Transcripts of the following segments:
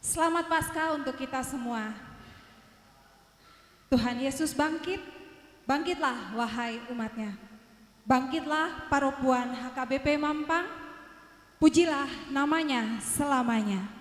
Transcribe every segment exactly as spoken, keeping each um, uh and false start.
Selamat Paskah untuk kita semua. Tuhan Yesus bangkit, bangkitlah wahai umat-Nya. Bangkitlah parompuan H K B P Mampang, pujilah nama-Nya selamanya.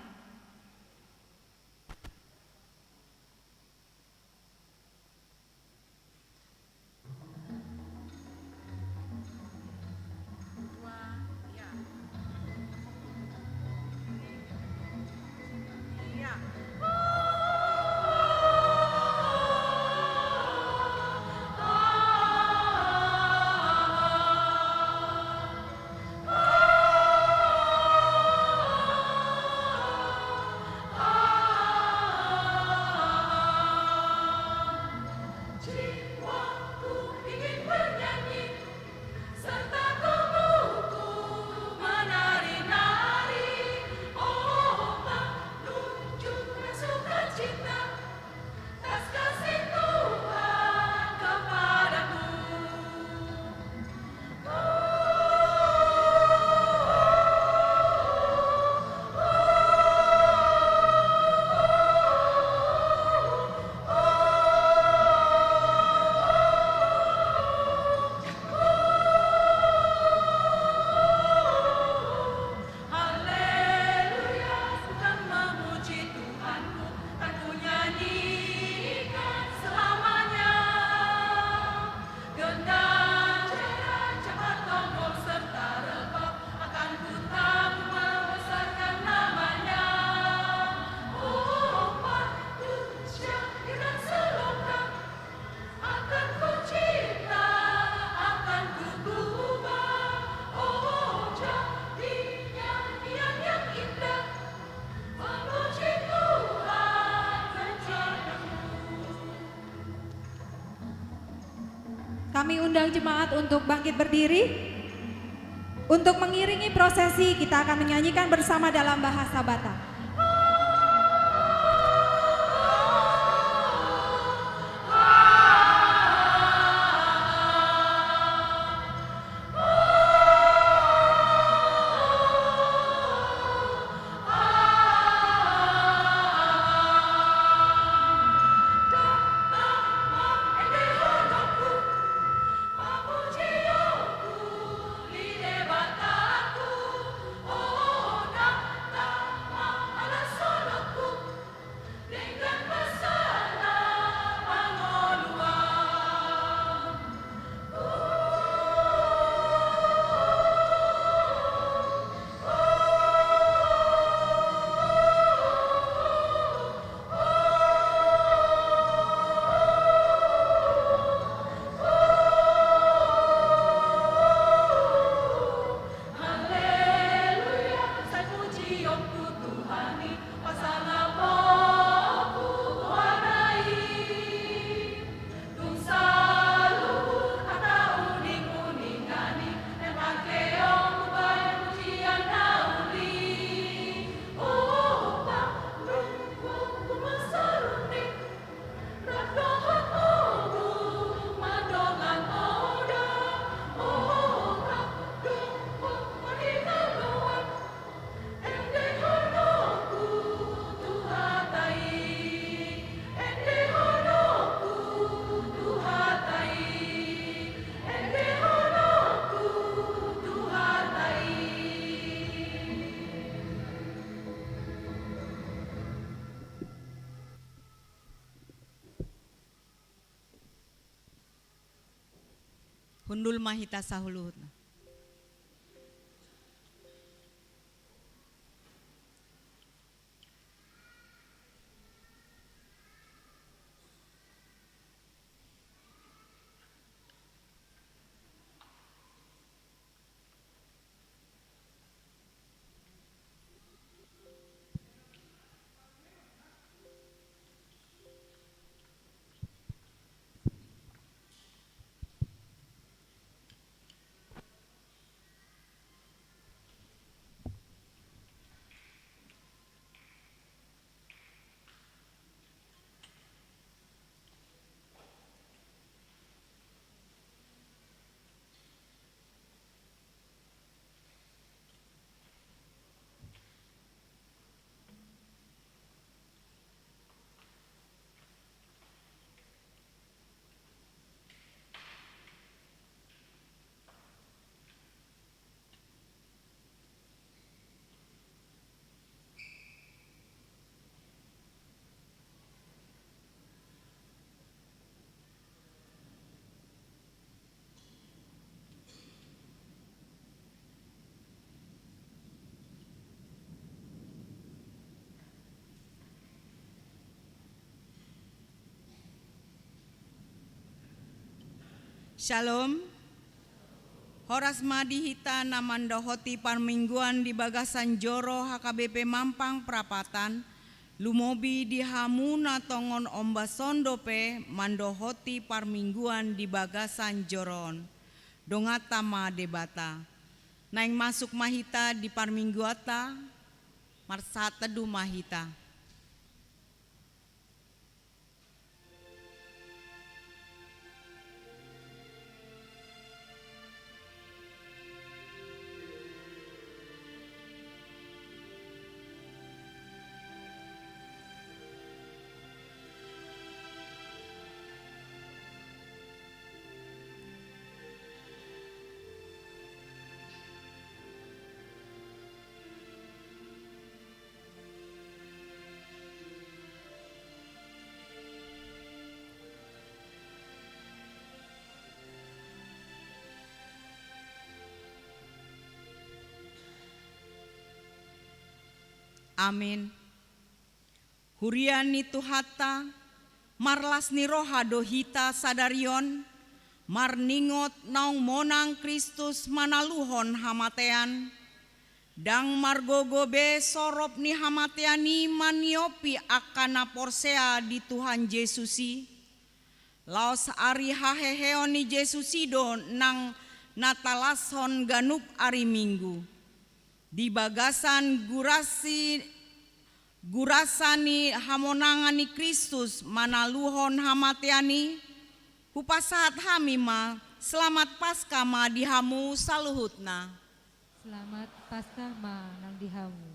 Haleluya, Tuhan memuji Tuhanku, kan kunyanyikan selamanya. Genderang, cepat tongol serta rebab, akan kutabu membesarkan nama-Nya. Oh, patut syahirkan selongkang, akan kucipta, akan kugubah, oh, jadi nyanyian yang indah, memuji Tuhan Rajaku. Kami undang jemaat untuk bangkit berdiri. Untuk mengiringi prosesi, kita akan menyanyikan bersama dalam bahasa Batak. Haleluya, sai pujion tu Tuhan i, pasangapon tu Tuhan i. Dung saluhut hata uninguningan i, naeng pangkeon hubahen pujian na uli. O, pandungkon tu masa runding, rap dohot ogung mandongani oda. O, rap dohot marhite loas. Hundul ma hita saluhutna. Shalom. Horas ma di hita na mandohoti parmingguan di bagasan joro H K B P Mampang Prapatan, lumobi di hamu na tongon ombas on dope mandohoti parmingguan di bagasan joro on. Donganta ma Debata. Naeng masuk ma hita di parmingguanta, marsahat teduh ma hita. Amin. Huria ni Tuhanta, marlas ni roha do hita sadari on, marningot naung monang Kristus manaluhon hamatean, ndang margogo be sorop ni hamatean i maniopi angka na porsea di Tuhan Jesus i. Laos ari haheheon ni Jesus i do nang na talashon ganup ari Minggu. Di bagasan gurasi, gurasa ni hamonangan ni Kristus manaluhon hamatean i, hupasahat hami ma, selamat Paskah ma di hamu saluhutna. Selamat Paskah ma nang di hamu.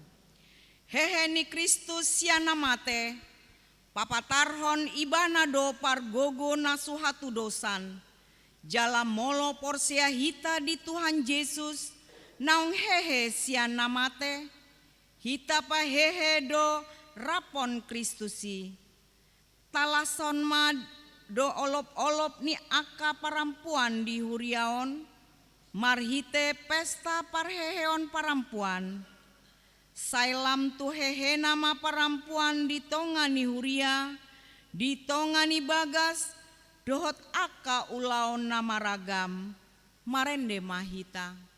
Hehe ni Kristus sian na mate, papatarhon Ibana do pargogo na so hatudosan. Jala molo porsea hita di Tuhan Jesus, naung hehe sian na mate, hita pe hehe do raphon Kristus i. Talashon ma do olopolop ni angka parampuan di huria on, marhite pesta parheheon parampuan. Sai lam tu hehena ma parampuan di tonga ni huria, di tonga ni bagas, dohot angka ulaon na maragam. Marende ma hita.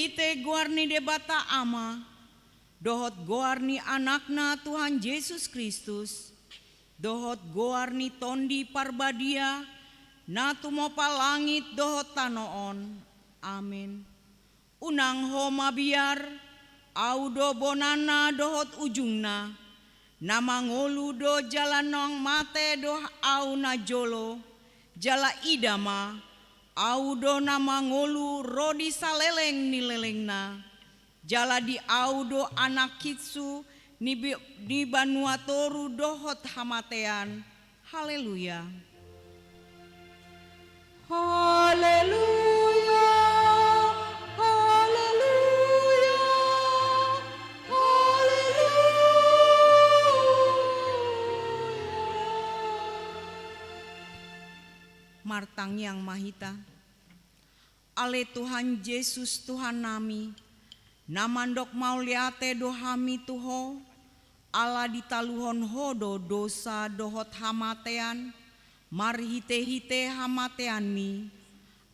Marhite goar ni Debata Ama, dohot goar ni Anakna Tuhan Jesus Kristus, dohot goar ni Tondi Parbadia, na tumopa langit dohot tano on. Amen. Unang ho mabiar, Ahu do bonanna dohot ujungna. Na mangolu do jala naung mate do Ahu najolo, jala ida ma, Ahu do na mangolu ro di saleleng ni lelengna. Jala di Ahu do anakkinsu ni bi-, ni banua toru dohot hamatean. Haleluya. Haleluya, haleluya, haleluya. Martangiang ma hita. Ale Tuhan Jesus, Tuhannami, na mandok mauliate do hami tu Ho, ala ditaluhon Ho do dosa dohot hamatean, marhite-hite hamateanMi,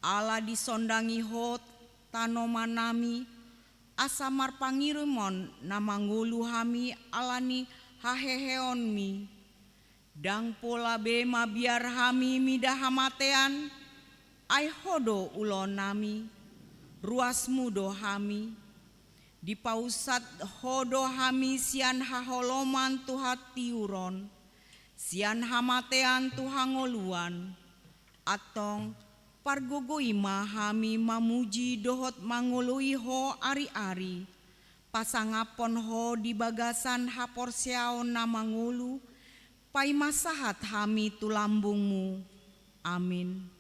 ala disondangi Ho tanomannami, asa marpangirimon na mangolu hami ala ni haheheonMi. Ndang pola be mabiar hami mida hamatean, ai Ho do ulaonnami, ruasMu do hami. Dipausat Ho do hami sian haholomon tu hatiuron, sian hamatean tu hangoluan. Antong, pargogoi ma hami mamuji dohot mangoloi Ho ari-ari, pasangaphon Ho di bagasan haporseaon na mangolu, paima sahat hami tu lambungMu. Amin.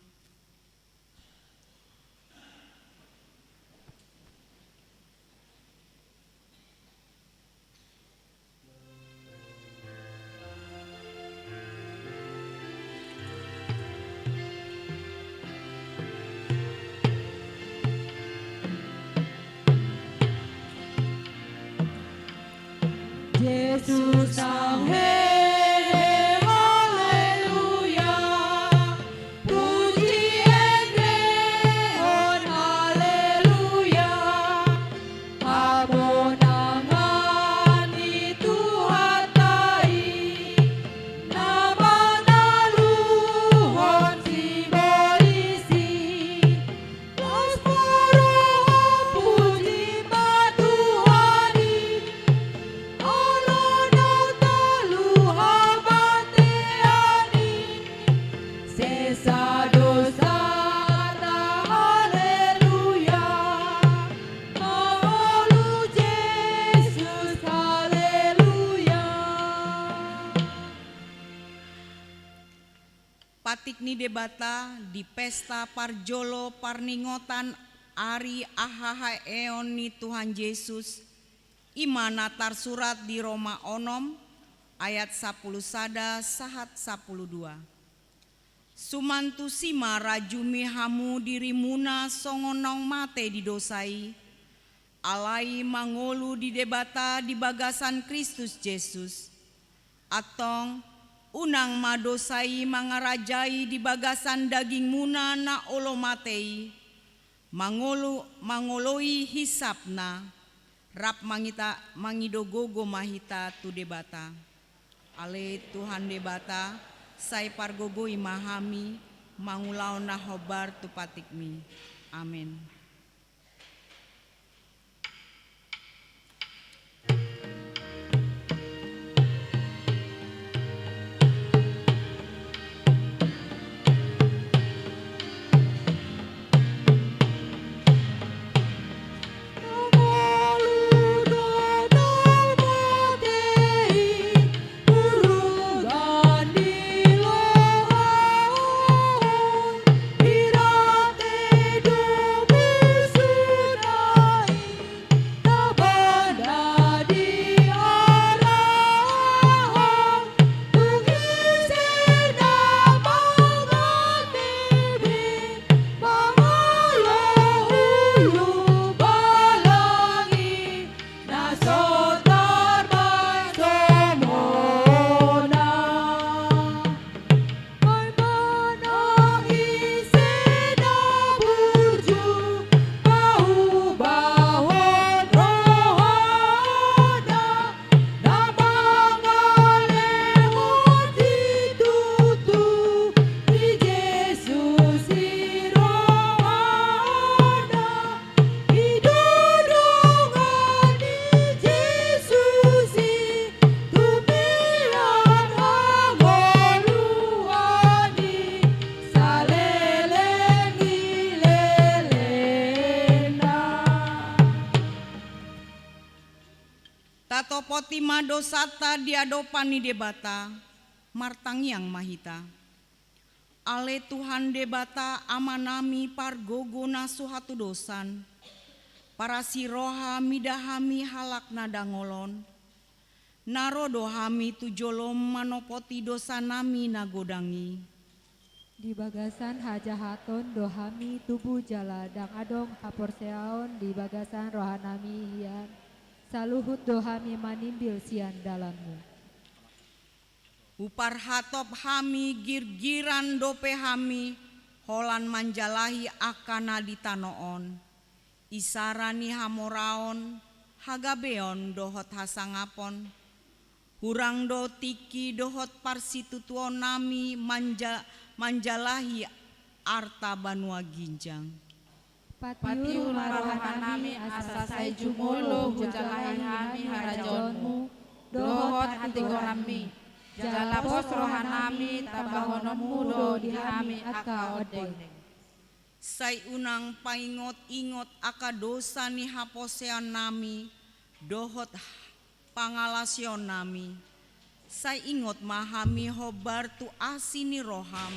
Jesus nang hehe, haleluya. Puji endehon, haleluya. Hamonangan ni Tuhanta i, na manaluhon sibolis i. Las ma roha, puji ma Tuhan i. Ala na talu habatean i, sesa dosanta, haleluya. Mangolu Jesus, haleluya. Patik ni Debata di pesta parjolo parningotan ari hahaeon ni Tuhan Jesus, i ma na tarsurat di Roma onom ayat sampulu sada sahat sampulu dua. Suman tusi ma rajumi hamu dirimuna songon naung mate di dosa i, alai mangolu di Debata di bagasan Kristus Jesus. Antong, unang ma dosa i mangarajai di bagasan dagingmuna na olo mate i, mangolu-, mangoloi hisapna, rap mangita-, mangido gogo ma hita tu Debata. Ale Tuhan Debata, sai pargogoi ma hami mangulahon na hombar tu patikMi. Amen. Tatopoti ma dosanta di adopan ni Debata, martangiang ma hita. Ale Tuhan Debata Amanami pargogo na so hatudosan, parasi roha mida hami halak na dangol on, na ro do hami tu jolom manopoti dosanami na godang i. Di bagasan hajahaton do hami tubu jala ndang adong haporseaon di bagasan rohanami hian, saluhut do hami manimbil sian dalanmu. Huparhatop hami girgiran dope hami holan manjalahi angka na di tano on, isara ni hamoraon, hagabeon dohot hasangapon. Hurang do tingki dohot parsitutuonnami manja-, manjalahi arta banua ginjang. Patiur ma rohanami asa sai jumolo hujalahi hami harajaonmu dohot hatigoranmi. Jala pos rohanami tambahononmu do di hami angka ondeng. Sai unang paingot-ingot angka dosa ni haporseaonnami dohot pangalaosionnami. Sai ingot ma hami hombar tu asi ni roham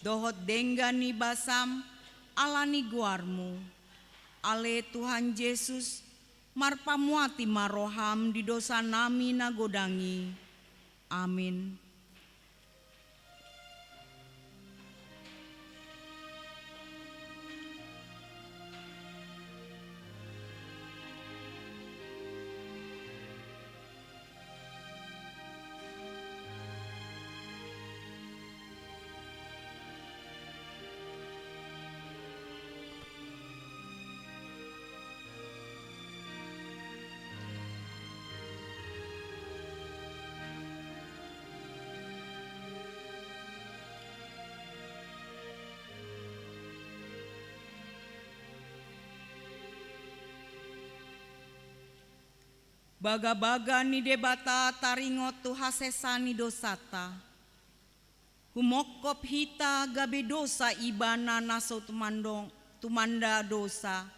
dohot denggan ni basam ala ni goarmu. Ale Tuhan Jesus, marpamuati ma roham di dosanami na godang i. Amin. Bagabaga ni Debata taringot tu hasesaan ni dosanta. Humongkop hita gabe dosa Ibana na so tumandong, tumanda dosa,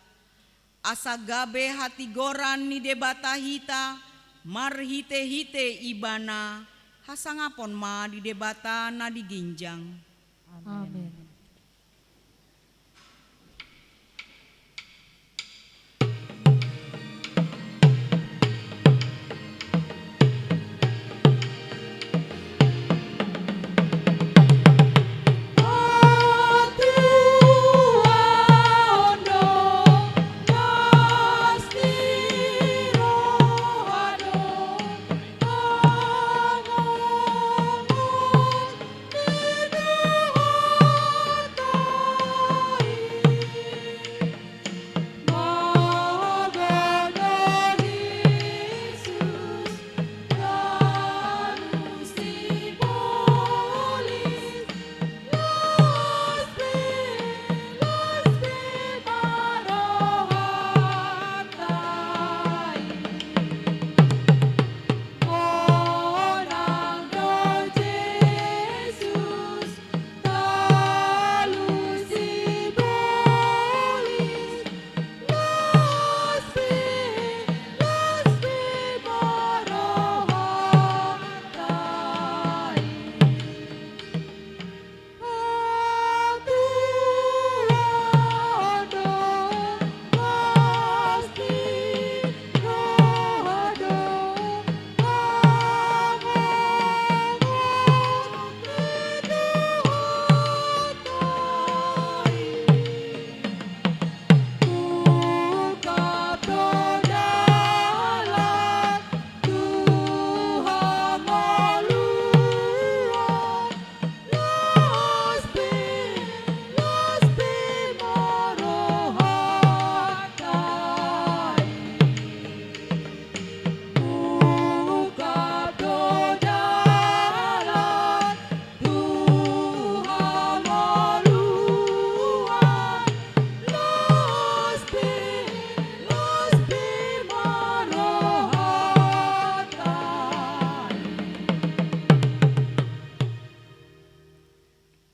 asa gabe hatigoran ni Debata hita marhitehite Ibana. Hasangapon ma di Debata na di ginjang. Amen.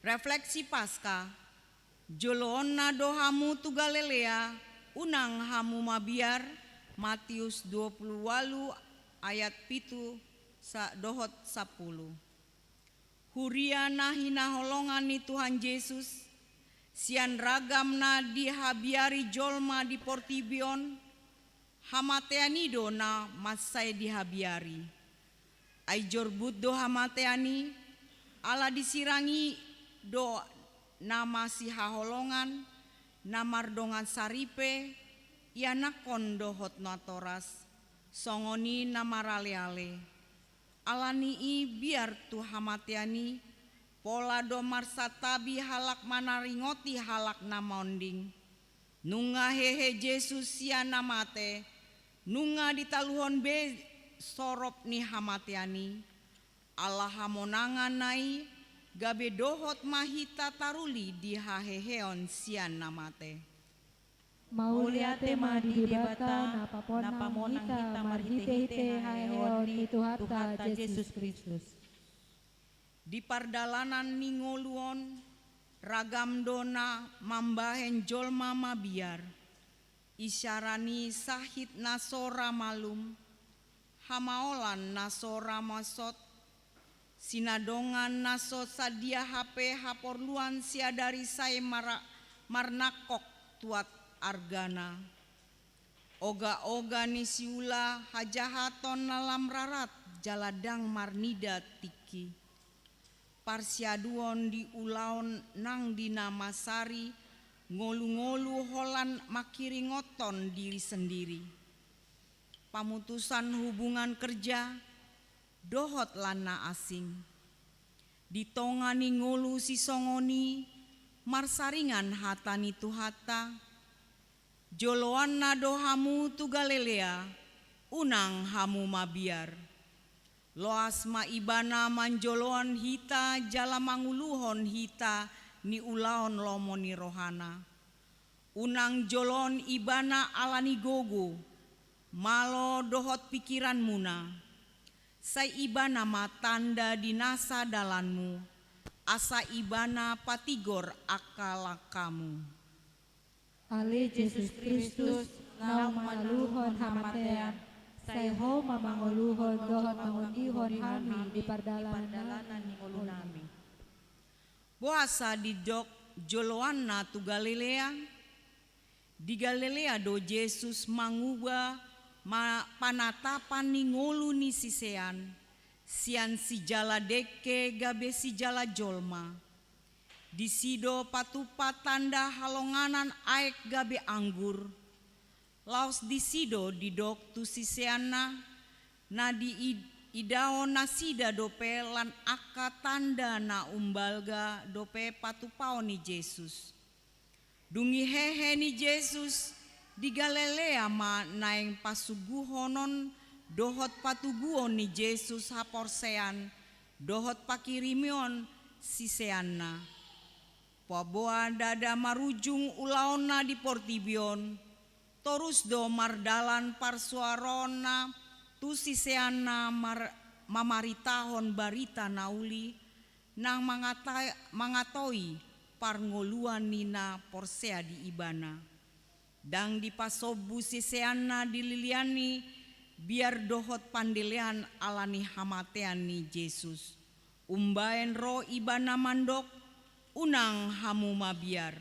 Refleksi Paskah. Joloonna do hamu tu Galilea, unang hamu mabiar. Matius dua puluh ualu ayat pitu sa-, dohot sampulu. Huria na hinaholongan ni Tuhan Jesus, sian ragam na dihabiari jolma di portibi on, hamatean i do na mansai dihabiari. Ai jorbut do hamatean i, ala disirang i do na masihaholongan, na mardongan saripe, ianakhon dohot natoras, songon i na maraleale. Ala ni i biar tu hamatean i, pola do marsantabi halak manaringoti halak na maonding. Nunga hehe Jesus sian na mate, nunga ditaluhon be sorop ni hamatean i, ala hamonanganna i gabe dohot ma hita taruli di haheheon sian na mate. Mauliate ma di Debata na pamonang hita marhitehite haheheon ni Tuhanta Jesus Kristus. Di pardalanan ni ngolu on, ragam do na mambahen jolma mabiar, isara ni sahit na so ra malum, hamaolan na so ra mosot, sinadongan na so sadia hape haporluan siadari sai mara-, marnangkok tuat argana. Oga-oga ni siula hajahaton na lam rarat jala ndang marnida tingki. Parsiaduon di ulaon nang di na masari ngolu-ngolu holan mangkiringothon diri sendiri. Pamutusan hubungan kerja, dohot lan na asing. Di tonga ni ngolu sisongon i marsaringan hata ni Tuhanta, joloanna do hamu tu Galilea, unang hamu mabiar. Loas ma Ibana manjoloan hita jala manguluhon hita niulaon lomo ni rohana. Unang joloon Ibana ala ni gogo, malo dohot pingkiranmuna. Sai Ibana ma tanda di nasa dalanmu, asa Ibana patigor angka langkamu. Ale Jesus Kristus, naung mangaluhon hamatean, sai Ho ma mangoluhon dohot mangondihon hami di pardalanan ni ngolunami. Boasa didok joloanna tu Galilea? Di Galilea do Jesus manguba ma-, panatapan ni ngolu ni sisean, sian sijala dengke gabe sijala jolma. Disi do patupa tanda halonganan aek gabe anggur. Laos disi do didok tu siseanna, na di id-, idaon nasida dope lan angka tanda na umbalga dope patupaon ni Jesus. Dung i hehe ni Jesus, di Galilea ma naeng pasungguhonon dohot patubuon ni Jesus haporseaon dohot pangkirimon siseanna. Paboa ndada marujung ulaonna di portibi on, torus do mardalan parsuaraonna tu siseanna mar-, mamaritahon barita na uli, nang mangata-, mangatoi parngoluan ni na porsea di Ibana. Ndang dipasombu siseanna di lilianni biar dohot pandelean ala ni hamatean ni Jesus. Umbaen ro Ibana mandok, unang hamu mabiar.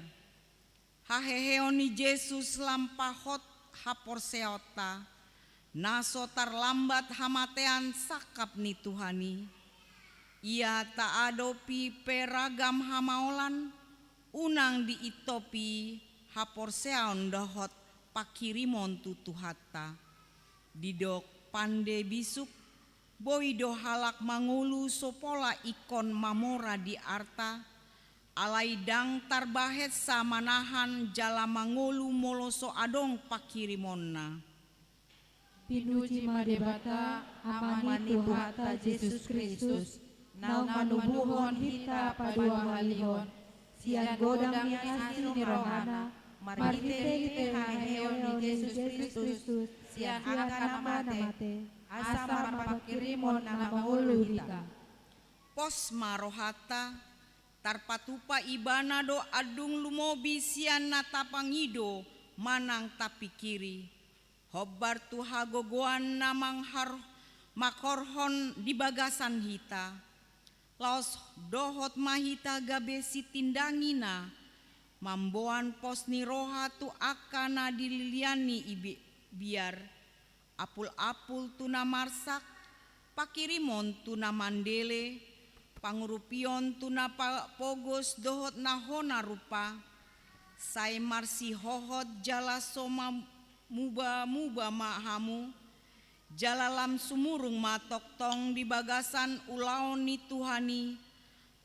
Haheheon ni Jesus lam pahot haporseaonta, na so tarlambat hamatean sangkap ni Tuhan i. Ia taadopi pe ragam hamaolan, unang diintopi haporseaon dohot pangkirimon tu Tuhanta. Didok pande bisuk, boi do halak mangolu so pola ingkon mamora di arta, alai ndang tarbahensa manahan jala mangolu molo so adong pangkirimonna. Pinuji ma Debata, Ama ni Tuhanta Jesus Kristus, naung manubuhon hita paduahalihon, sian godang ni asi ni rohana, marhitehite haheheon ni Jesus Kristus, sian angka na mate, asa marpangkirimon na mangolu hita. Pos ma rohanta, tarpatupa Ibana do andung lumobi sian na tapangido manang tapingkiri. Hombar tu hagogoan na mangkar-, manghorhon di bagasan hita. Laos dohot ma hita gabe sitindangina, mamboan pos ni roha tu angka na dililianni i bi-, biar, apul-apul tu na marsak, panghirimon tu na mandele, pangurupion tu na pa-, pogos dohot na hona rupa, sai marsihohot jala so ma-, muba-muba ma hamu, jala lam sumurung ma tongtong di bagasan ulaon ni Tuhan i,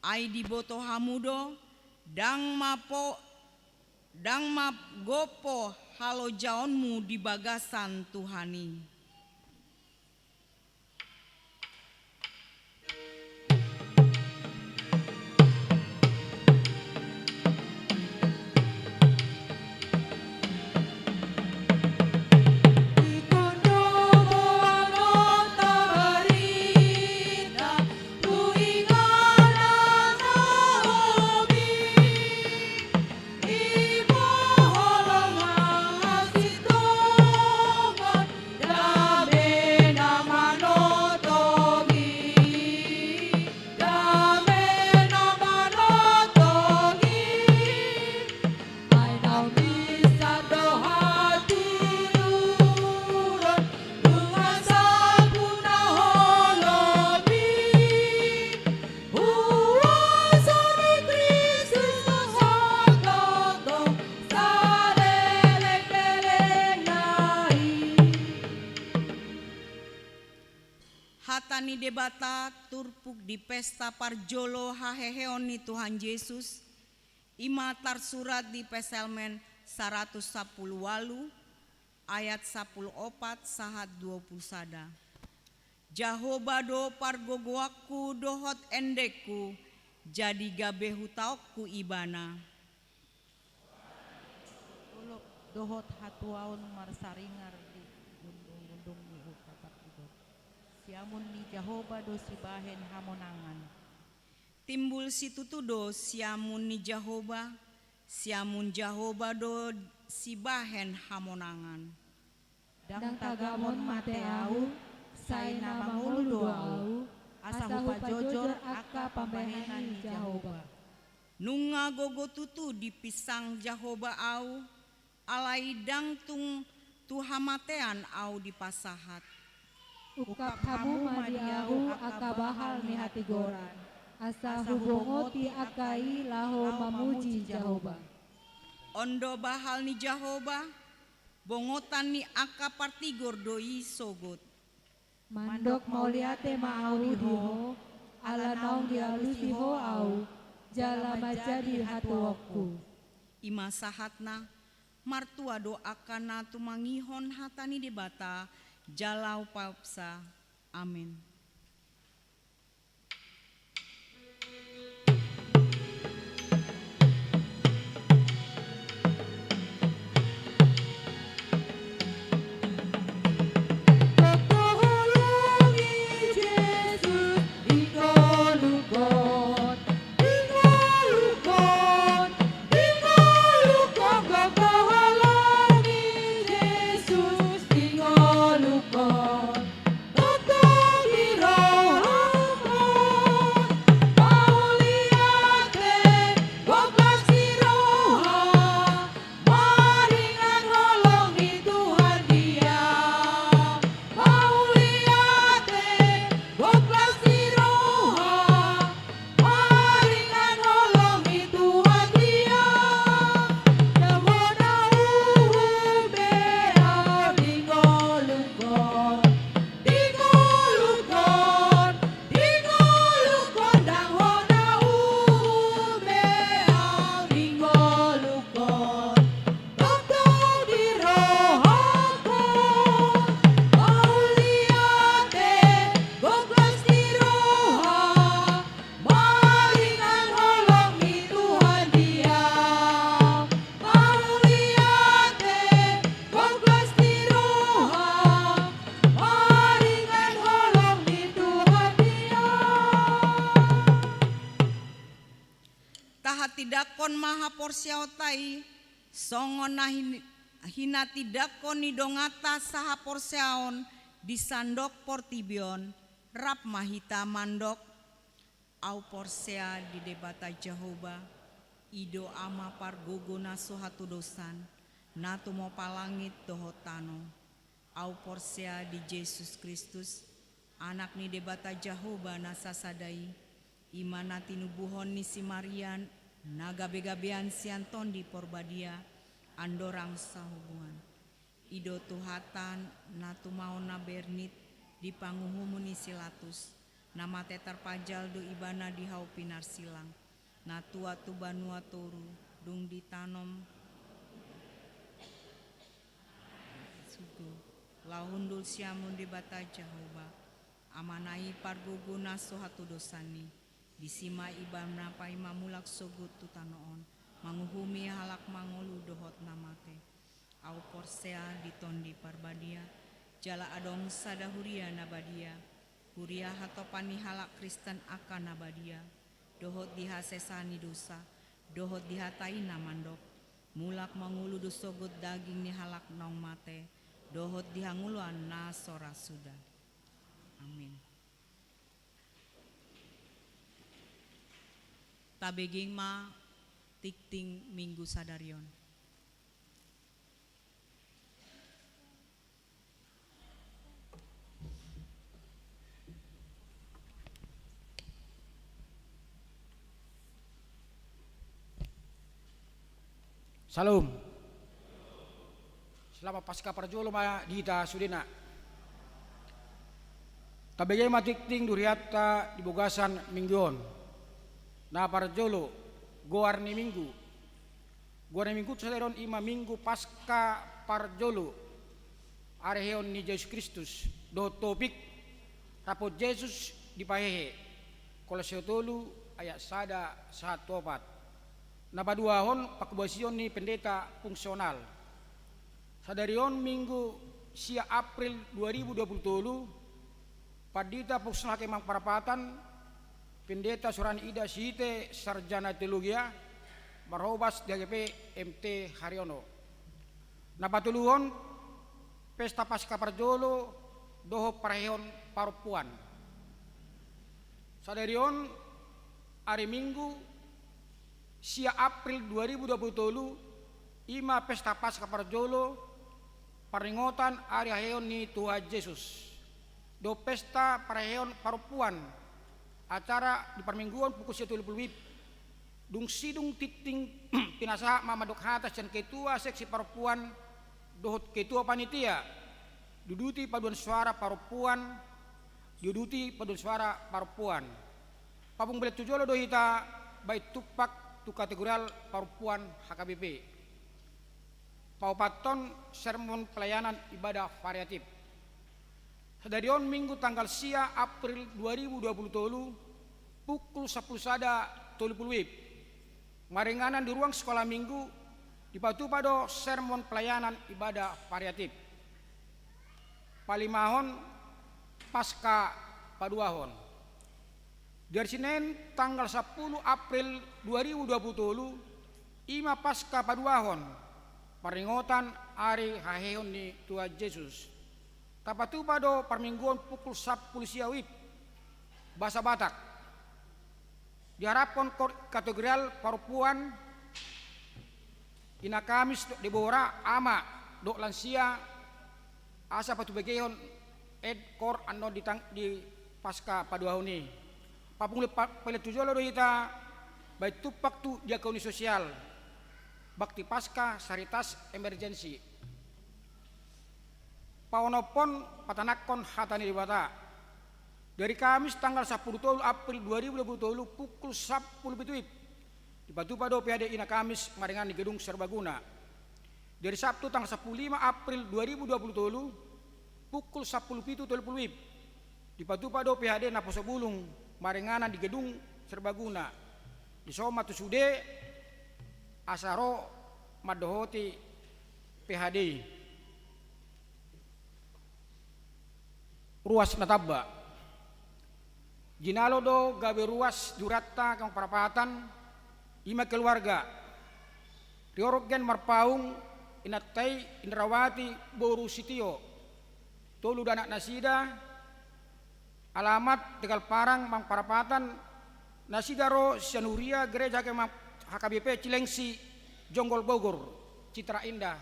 ai diboto hamu do, ndang ma po-, ndang ma gopo halojaonmu di bagasan Tuhan i. Hata ni Debata turpuk di pesta parjolo haheheon ni Tuhan Jesus, i ma tarsurat di Psalmen saratus sampulu ualu, ayat sampulu opat sahat dua pulu sada. Jahowa do pargogoanku dohot endengku, jadi gabe hutaonku Ibana. Olop dohot hatuaon marsaringar di undung-undung ni upa partigor. Siamun ni Jahowa do sibahen hamonangan. Timbul situtu do siamun ni Jahowa, siamun Jahowa do sibahen hamonangan. Ndang tagamon mate ahu, sai na mangolu do ahu, asa hupajojor angka pambahenan ni Jahowa. Nunga gogo tutu dipinsang Jahowa ahu, alai ndang tung tu hamatean ahu dipasahat. Ungkap hamu ma di ahu angka bahal ni hatigoran, asa hubongoti angka i laho mamuji Jahowa. On do bahal ni Jahowa, bongotan ni angka partigor do i sogot. Mandok mauliate ma ahu di ho, ala naung dialusi ho ahu, jala manjadi hatuaonku. I ma sahatna, martua do angka na tumangihon hata ni Debata, jala umpasa. Amen. Tahatindangkon ma haporseaonta i, songon na hin-, hinatindangkon ni donganta sahaporseaon Di sandok portibi on, rap ma hita mandok: Ahu porsea di Debata Jahowa, i do Ama pargogo na so hatudosan, na tumompa langit dohot tano. Ahu porsea di Jesus Kristus, Anak ni Debata Jahowa na sasada i, i ma na tinubuhon ni si Maria, na gabegabean sian Tondi Porbadia, andorang sahobungan. I do Tuhanta na tumaon na bernit di panguhuman ni si Latus, na mate tarpajal do Ibana di hau pinarsilang, na tuat tu banua toru, dung ditanom surgo, laho hundul sian Debata Jahowa, Amana i pargogo na so hatudosan i. Disi ma Ibana paima mulak sogot tu tano on, manguhumi halak mangolu dohot na mate. Ahu porsea di Tondi Parbadia, jala adong sada huria na badia, huria hatopan ni halak Kristen angka na badia, dohot di hasesaan ni dosa, dohot di hata i na mandok: Mulak mangolu do sogot daging ni halak naung mate, dohot di hangoluan na so ra suda. Amin. Tabege ma tingting Minggu sadari on. Syalom. Selamat Paskah parjolo ma di hita sudena. Tabege ma tingting di hurianta di bagasan Minggu on. Na parjolo, goar ni Minggu. Goar ni Minggu sadari on i ma Minggu Paskah parjolo, ari haheheon ni Jesus Kristus, dohot topik: Rap Jesus dipahehe. Kolose tolu ayat sada sahat tu opat. Na paduahon, pangkobasion ni pendeta fungsional. Sadari on Minggu sia April dua ribu dua puluh tolu, Pandita Fungsional Hakiman Parapatan, Pendeta Surani Ida Siite, sarjana teologia, marhobas di H K P M T Haryono. Na patoluhon, pesta Paskah parjolo dohot parhaheon parompuan. Sadari on, ari Minggu, sia April dua ribu dua puluh tolu, i ma pesta Paskah parjolo, parningotan ari haheheon ni Tuhan Jesus, dohot pesta parhaheon parompuan. Acara di parmingguon pukul sia tolu pulu WIB. Dung sidung tingting pinasahat ma mandok hata sian ketua seksi parompuan dohot ketua panitia, diuduti paduan suara parompuan, diuduti paduan suara parompuan. Papung balian tu jolo do hita baen tumpak tu kategorial parompuan H K B P. Paopathon, sermon pelayanan ibadah variatif. Sadari on Minggu tanggal sia April dua ribu dua puluh tolu, pukul sampulu sada tolu pulu WIB. Maringanan di ruang sekolah Minggu, dipatupa do sermon pelayanan ibadah variatif. Palimahon, Paskah paduahon. Di ari Senen tanggal sampulu April dua ribu dua puluh tolu, i ma Paskah paduahon, parningotan ari haheheon ni Tuhan Jesus. Tapatupa do parmingguon pukul sampulu sia WIB, bahasa Batak. Diharapkon kor-, kategorial parompuan, Ina Kamis dohot Debora, ama dohot lansia, asa patubegehon end kor annon di tang-, di Paskah paduahon i. Papung le-, pa-, peletu jolo do hita baen tumpak tu diakoni sosial, bakti Paskah, Charitas, emergency. Paonomhon, patanakhon hata ni Debata. Di ari Kamis tanggal sampulu tolu April dua ribu dua puluh tolu pukul sampulu pitu WIB, dipatupa do P H D Ina Kamis maringanan di gedung serbaguna. Di ari Sabtu tanggal sampulu lima April dua ribu dua puluh tolu pukul sampulu pitu tolu pulu WIB, dipatupa do P H D Naposobulung maringanan di gedung serbaguna. Dison ma tu sude asa ro mandohoti P H D i. Ruas na tamba. Jinalo do gabe ruas di huranta Hakiman Parapatan, i ma keluarga. Riorgen Marpaung, inanta i Indrawati boru Sitio, tolu do anak nasida, alamat Tegal Parang, Mampang Parapatan, nasida ro sian huria gereja H K B P Cilengsi, Jonggol Bogor, Citra Indah.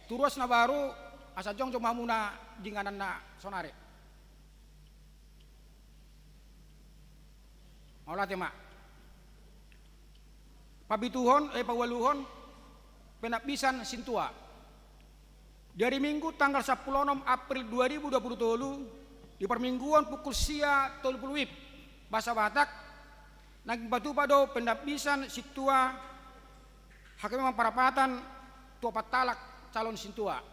Tu ruas na baru, asa jongjong ma hamuna di ingananna saonari. Mauliate ma. Pabituhon, eh, paualuhon, penambisan sintua. Di ari Minggu tanggal sampulu onom April dua ribu dua pulu tolu, di parmingguon pukul sia tolu pulu WIB, basa Batak, naeng dipatupa do penambisan sintua H K B P Mampang Parapatan tu opat halak calon sintua.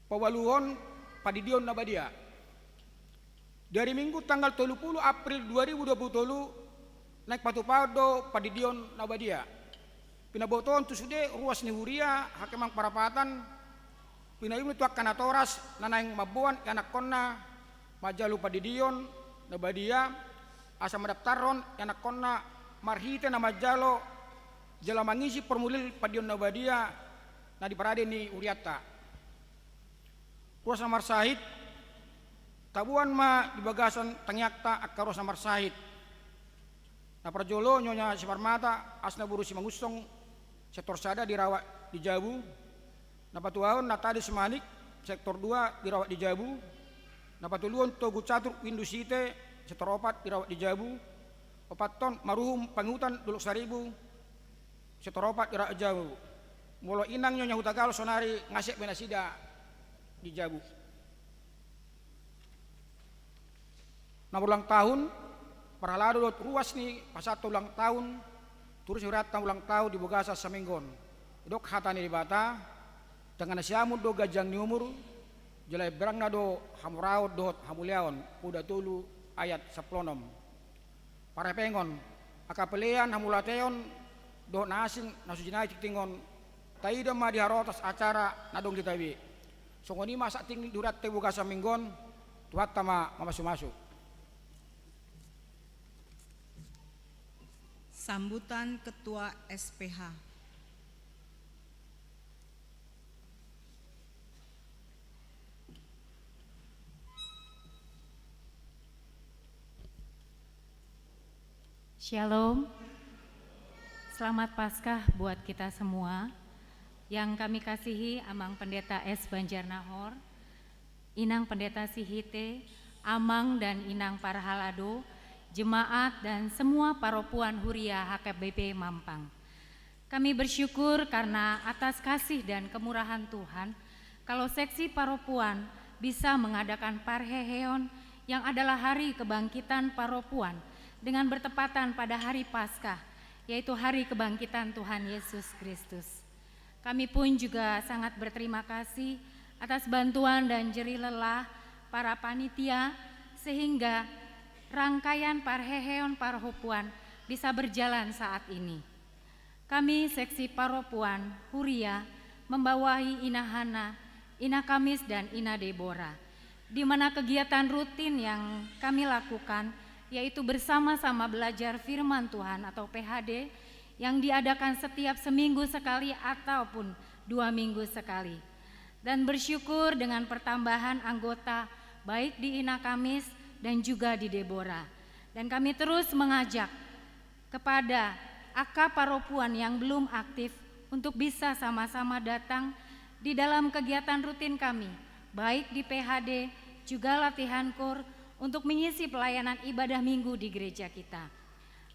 Paualuhon, pandidion na badia. Di ari Minggu tanggal tolu pulu April dua ribu dua pulu tolu, naeng patupahon do pandidion na badia. Pinabotohon tu sude ruas ni huria H K B P Mampang Parapatan, pinaulihon tu angka natoras na naeng mamboan ianakhonna manjalo pandidion na badia, asa mandaptarhon ianakhonna marhite na manjalo jala mangisi formulir pandidion na badia na diparade ni hurianta. Ruas na marsahit, taboan ma di bagasan tangiangta angka ruas na marsahit. Na parjolo Nyonya Simarmata, asna boru Simangunsong, sektor sada, dirawat di jabu. Na patuahon Natalius Manik, sektor dua, dirawat di jabu. Na patoluhon Togu Catur Windu Site, sektor opat, dirawat di jabu. Opathon Maruhum Pangihutan Dolok Saribu, sektor opat, dirawat di jabu. Molo inang Nyonya Hutagalung saonari, ngasek be nasida di jabu. Na marulang tahun, parhalado dohot ruas ni pasahat ulang tahun tu ruas ni hurianta ulang tahun di bagasan saminggu on. Didok hata ni Debata, dangka na siamun do ganjang ni umur, jala imberangna do hamoraon dohot hamuliaon, Poda tolu ayat sampulu onom. Parhepengon, angka pelean, hamauliateon dohot na asing na so jinai tingting on, taida ma di harotas acara na adong di tabie. Songon i ma sahat tingting di hurianta di bagasan minggu on. Tuhanta ma mamasumasu. Sambutan Ketua S P H. Shalom. Selamat Paskah buat kita semua. Yang kami kasihi Amang Pendeta S Banjarnahor, Inang Pendeta Sihite, Amang dan Inang Parhalado, jemaat dan semua paropuan Huria H K B P Mampang. Kami bersyukur karena atas kasih dan kemurahan Tuhan, kalau seksi paropuan bisa mengadakan parheheon yang adalah hari kebangkitan paropuan dengan bertepatan pada hari Paskah, yaitu hari kebangkitan Tuhan Yesus Kristus. Kami pun juga sangat berterima kasih atas bantuan dan jerih lelah para panitia, sehingga rangkaian parheheon paropuan bisa berjalan saat ini. Kami seksi paropuan Huria membawahi Ina Hana, Ina Kamis, dan Ina Debora, di mana kegiatan rutin yang kami lakukan yaitu bersama-sama belajar firman Tuhan atau P H D yang diadakan setiap seminggu sekali ataupun dua minggu sekali. Dan bersyukur dengan pertambahan anggota baik di Ina Kamis dan juga di Debora. Dan kami terus mengajak kepada angka paropuan yang belum aktif untuk bisa sama-sama datang di dalam kegiatan rutin kami, baik di P H D, juga latihan koor untuk mengisi pelayanan ibadah minggu di gereja kita.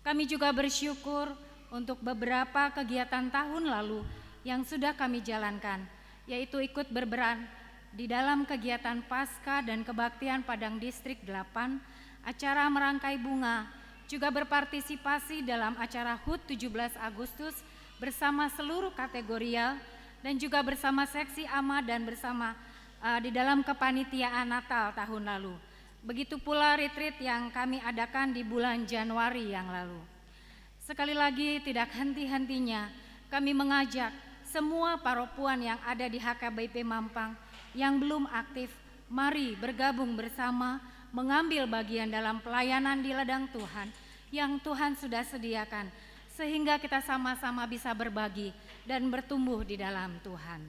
Kami juga bersyukur untuk beberapa kegiatan tahun lalu yang sudah kami jalankan, yaitu ikut berperan di dalam kegiatan Paskah dan Kebaktian Padang Distrik delapan, acara merangkai bunga, juga berpartisipasi dalam acara hut tujuh belas Agustus bersama seluruh kategorial dan juga bersama seksi ama dan bersama, eh, di dalam kepanitiaan Natal tahun lalu. Begitu pula retreat yang kami adakan di bulan Januari yang lalu. Sekali lagi, tidak henti-hentinya kami mengajak semua paropuan yang ada di H K B P Mampang yang belum aktif, mari bergabung bersama, mengambil bagian dalam pelayanan di ladang Tuhan yang Tuhan sudah sediakan, sehingga kita sama-sama bisa berbagi dan bertumbuh di dalam Tuhan.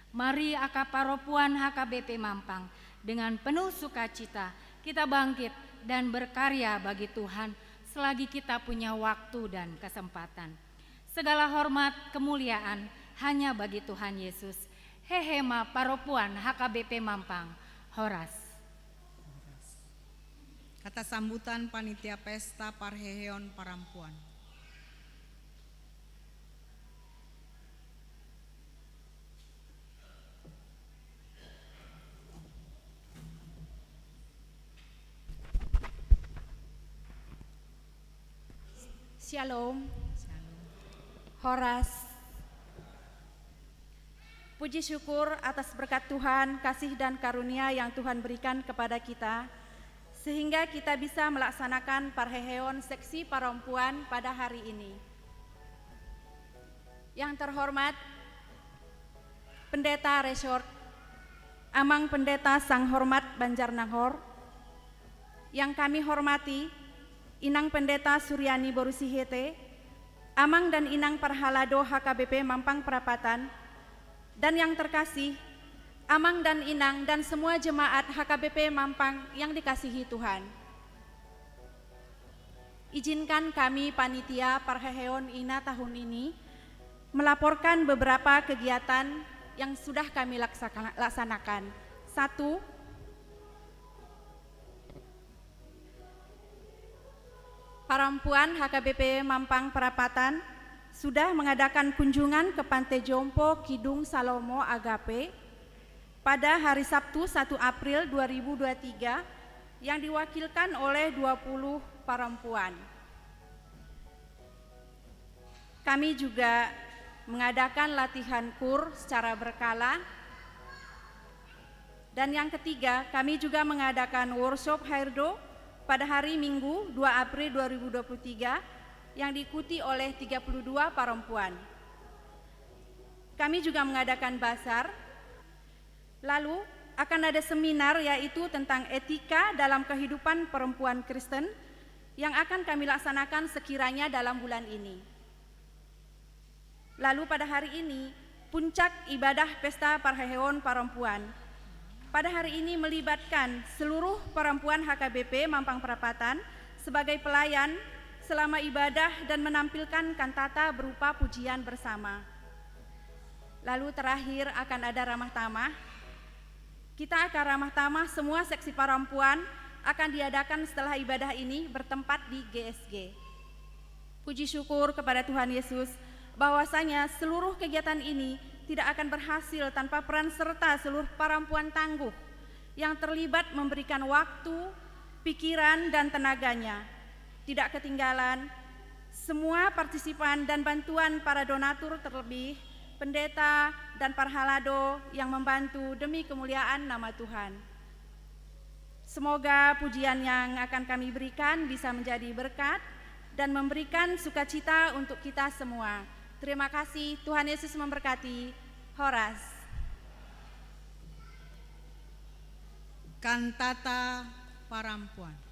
Mari angka parompuan H K B P Mampang, dengan penuh sukacita kita bangkit dan berkarya bagi Tuhan selagi kita punya waktu dan kesempatan. Segala hormat kemuliaan hanya bagi Tuhan Yesus. Hehe ma parompuan H K B P Mampang. Horas. Kata sambutan panitia pesta parheheon parompuan. Syalom. Horas. Puji syukur atas berkat Tuhan, kasih dan karunia yang Tuhan berikan kepada kita, sehingga kita bisa melaksanakan parheheon seksi parompuan pada hari ini. Yang terhormat Pendeta Resort, Amang Pendeta Sanghormat Banjarnanghor, yang kami hormati Inang Pendeta Suryani Borusihete, Amang dan Inang Parhalado H K B P Mampang Prapatan, dan yang terkasih, Amang dan Inang dan semua jemaat H K B P Mampang yang dikasihi Tuhan. Izinkan kami panitia parheheon ina tahun ini melaporkan beberapa kegiatan yang sudah kami laksaka-, laksanakan. Satu, parompuan H K B P Mampang Prapatan sudah mengadakan kunjungan ke Pantai Jompo Kidung Salomo Agape pada hari Sabtu satu April dua ribu dua tiga yang diwakilkan oleh dua puluh parompuan. Kami juga mengadakan latihan kur secara berkala. Dan yang ketiga, kami juga mengadakan workshop hairdo pada hari Minggu dua April dua ribu dua puluh tiga yang diikuti oleh tiga puluh dua parompuan. Kami juga mengadakan bazar. Lalu akan ada seminar, yaitu tentang etika dalam kehidupan perempuan Kristen yang akan kami laksanakan sekiranya dalam bulan ini. Lalu pada hari ini, puncak ibadah pesta parheheon parompuan pada hari ini melibatkan seluruh parompuan H K B P Mampang Prapatan sebagai pelayan selama ibadah dan menampilkan kantata berupa pujian bersama. Lalu terakhir akan ada ramah tamah. Kita akan ramah tamah, semua seksi parompuan akan diadakan setelah ibadah ini bertempat di G S G. Puji syukur kepada Tuhan Yesus, bahwasanya seluruh kegiatan ini tidak akan berhasil tanpa peran serta seluruh parompuan tangguh yang terlibat memberikan waktu, pikiran, dan tenaganya. Tidak ketinggalan, semua partisipan dan bantuan para donatur, terlebih pendeta dan parhalado yang membantu demi kemuliaan nama Tuhan. Semoga pujian yang akan kami berikan bisa menjadi berkat dan memberikan sukacita untuk kita semua. Terima kasih, Tuhan Yesus memberkati. Horas. Kantata parompuan.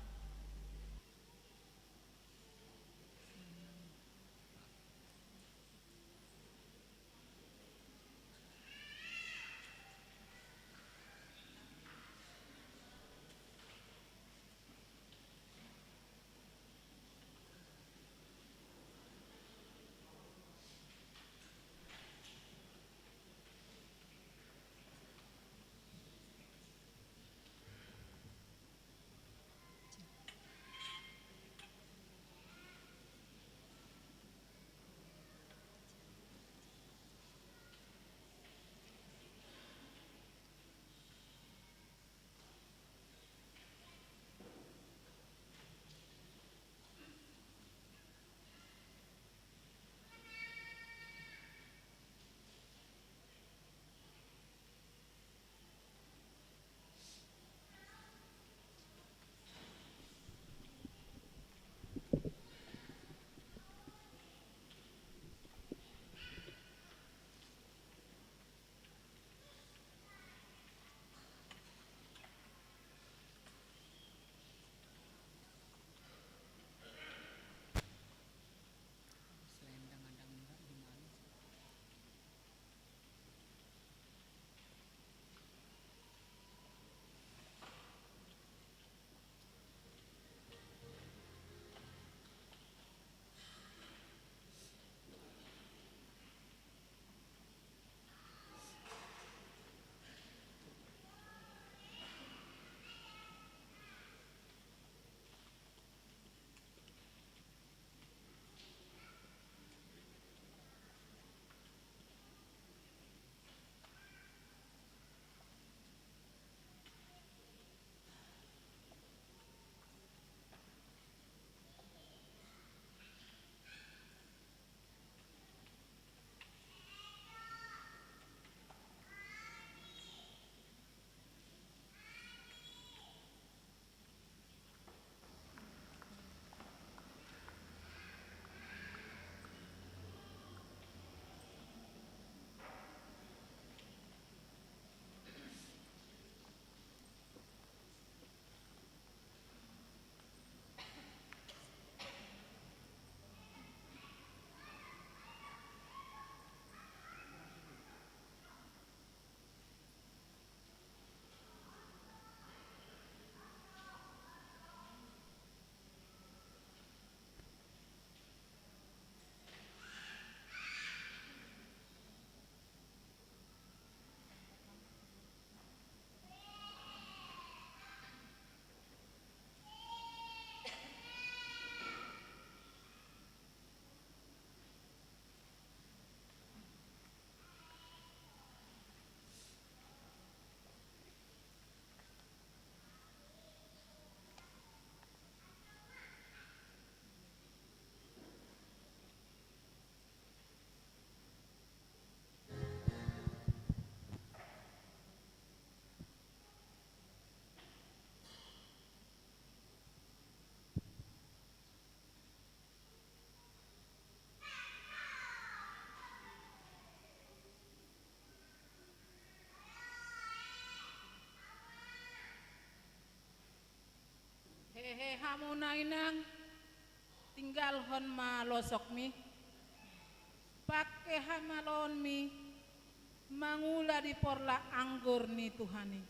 He hamu na inang, tinggalhon ma losokmi, pangke hamaloonmi mangula di porlak anggur ni Tuhan i.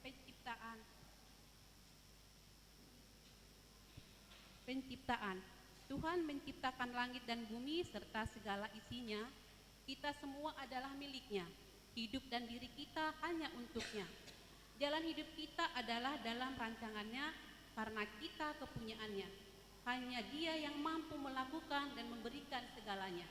Penciptaan. Penciptaan. Tuhan menciptakan langit dan bumi serta segala isinya. Kita semua adalah milik-Nya. Hidup dan diri kita hanya untuk-Nya. Jalan hidup kita adalah dalam rancangan-Nya, karena kita kepunyaan-Nya. Hanya Dia yang mampu melakukan dan memberikan segalanya.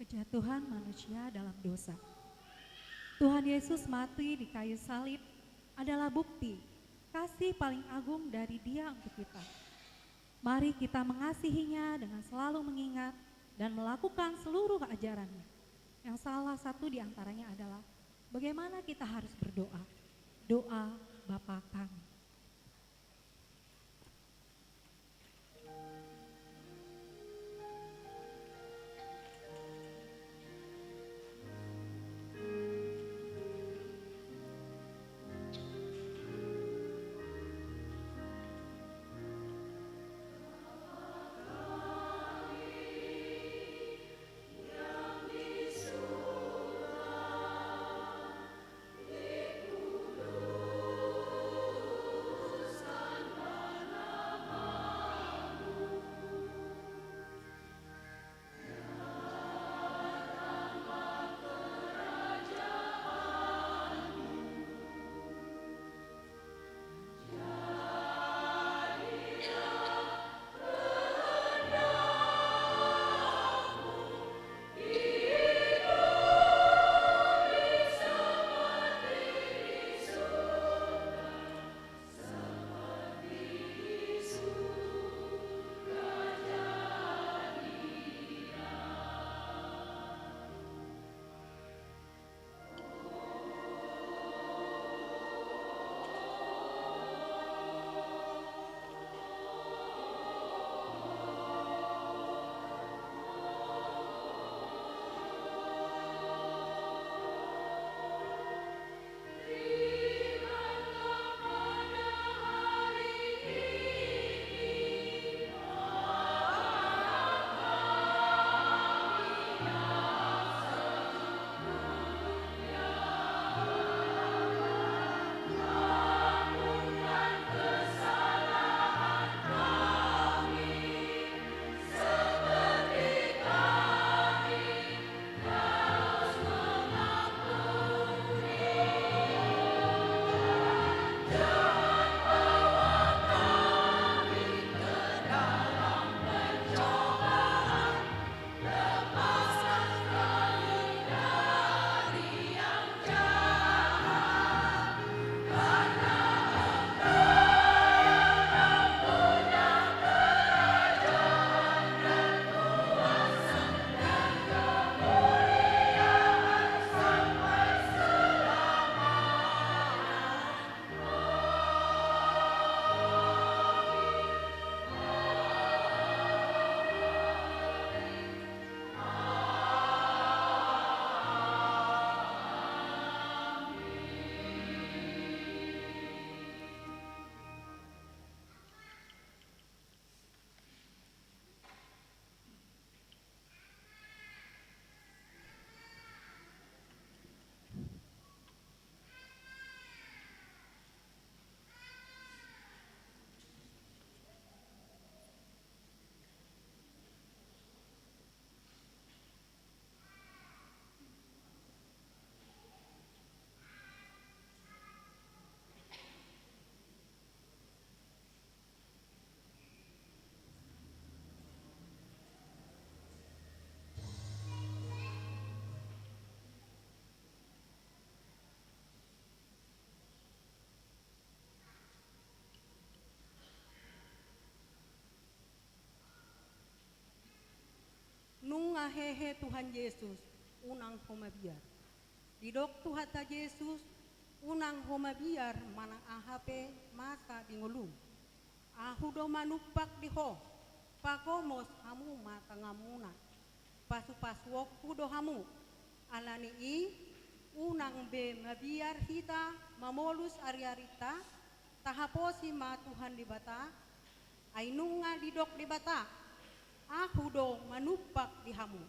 Kejatuhan manusia dalam dosa. Tuhan Yesus mati di kayu salib adalah bukti kasih paling agung dari Dia untuk kita. Mari kita mengasihinya dengan selalu mengingat dan melakukan seluruh ajarannya. Yang salah satu di antaranya adalah bagaimana kita harus berdoa. Doa Bapa kami. hehe Tuhan Jesus, unang ho mabiar. Didok Tuhanta Jesus, unang ho mabiar manang aha pe masa di ngolum. Ahu do manumpak di ho, pagomos hamu ma tanganmuna. Pasupasuonku do hamu. Alani i, unang be mabiar hita mamolus ariarinta, tahaposi ma Tuhan Debata, ai nunga didok Debata, Ahu do manumpak di hamu.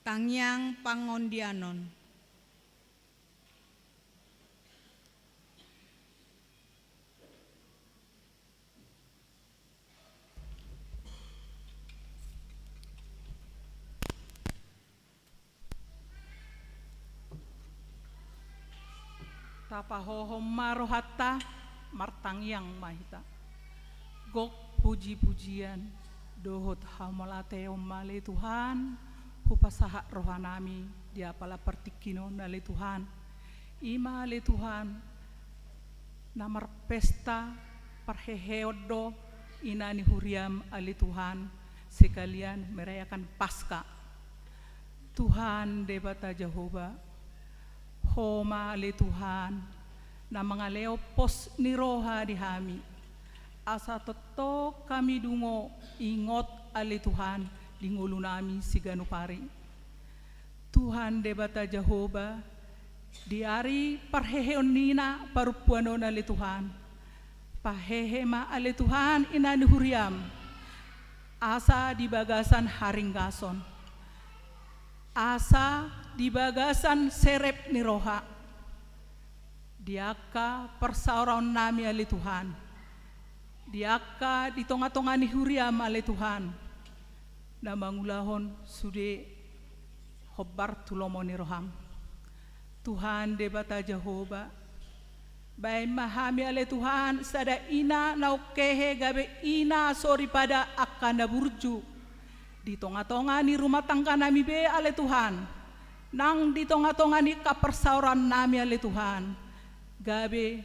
Tangiang pangondianon. Tapahohom ma rohanta, martangiang ma hita. Gok puji-pujian dohot hamauliateon ma ale Tuhan, hupasahat rohanami di apala partingkian on ale Tuhan. I ma ale Tuhan, na marpesta parheheon do ina ni huriam ale Tuhan, sekalian merayakan Paskah. Tuhan Debata Jahowa, Ho ma ale Tuhan, na mangalehon pos ni roha di hami, asa tongtong hami dungo ingot ale Tuhan di ngolunami siganup ari. Tuhan Debata Jahowa, di ari parheheon ni ina parompuan on ale Tuhan, pahehe ma ale Tuhan ina ni huriam, asa di bagasan haringgason, asa di bagasan serep ni roha, di angka parsaoraonnami ale Tuhan, di angka di tonga-tonga ni huriam ale Tuhan, na mangulahon sude hombar tu lomo ni roham. Tuhan Debata Jahowa, baen ma hami ale Tuhan sada ina naung hehe gabe ina soripada angka na burju di tonga-tonga ni rumah tangganami be ale Tuhan, nang di tonga-tonga ni angka parsaoraonnami ale Tuhan, gabe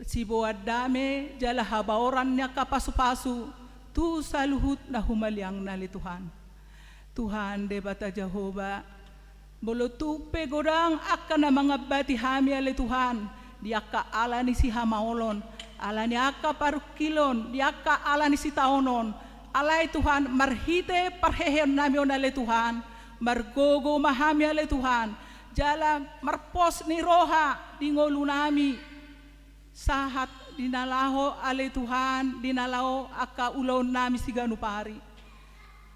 siboan dame jala habaoran ni angka pasu-pasu tu saluhut na humaliangna ale Tuhan. Tuhan Debata Jahowa, molo tung pe godang angka na mangambati hami ale Tuhan, di angka ala ni sihamaolon, ala ni angka parungkilon, di angka ala ni sitaonon, alai Tuhan marhite parheheonnami on ale Tuhan, margogo ma hami ale Tuhan, jala marpos ni roha di ngolunami, sahat di na laho ale Tuhan, di na laho angka ulaonnami siganup ari.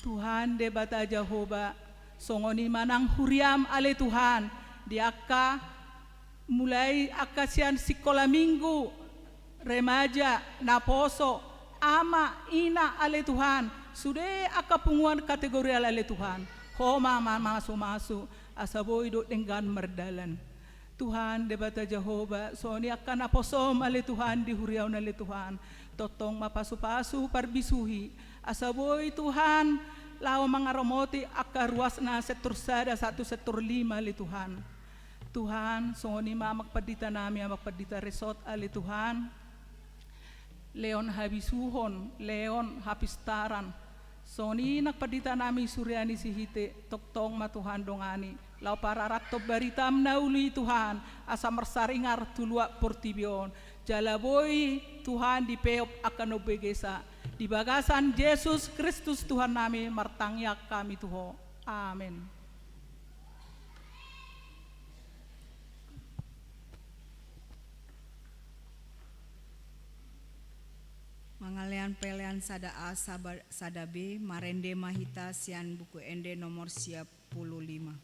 Tuhan Debata Jahowa, songon i ma nang huriam ale Tuhan, di angka mulai angka sian sikola minggu, remaja, naposo, ama, ina ale Tuhan, sude angka punguan kategorial ale Tuhan, Ho ma mamasu-masu, asa boi dohot denggan mardalan. Tuhan Debata Jahowa, songon i angka naposom ale Tuhan di huria on ale Tuhan, tongtong ma pasu-pasu parbisuhi, asa boi Tuhan laho mangaramoti angka ruasna sektor sada sahat tu sektor lima ale Tuhan. Tuhan, songon i ma Amang Panditanami, Amang Pandita Resort ale Tuhan, lehon habisuhon, lehon hapistaran. Songon i nang panditanami Suryani Sihite, tongtong ma Tuhan dongani, laho pararathon baritam na uli Tuhan, asa marsaringar tu luat portibi on. Jala boi Tuhan dipeop angka na umbegesa. Di bagasan Jesus Kristus Tuhannami martangiang hami tu Ho. Amen. Mangalean pelean sada A saba-, sada B, marende ma hita sian Buku Ende nomor sia pulu lima.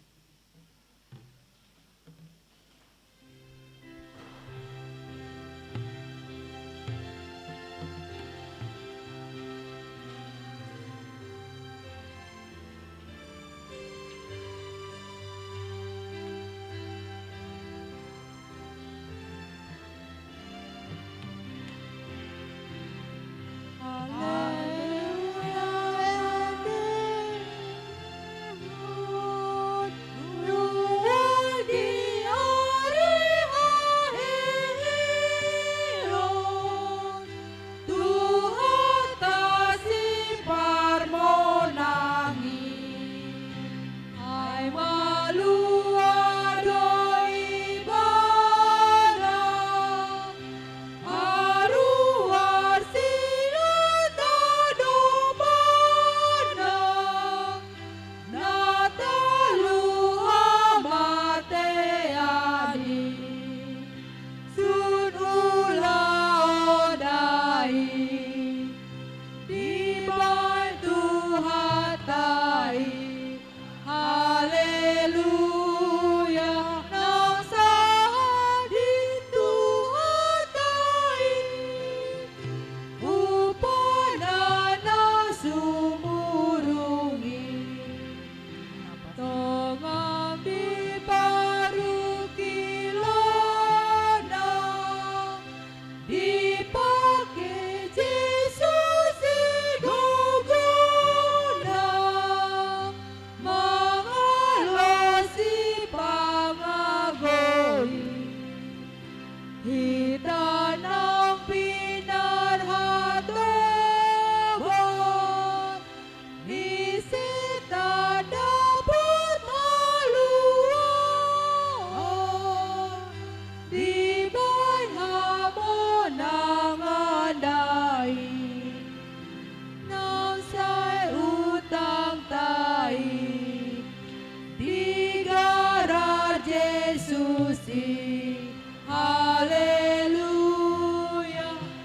Di garar Jesus i, haleluya,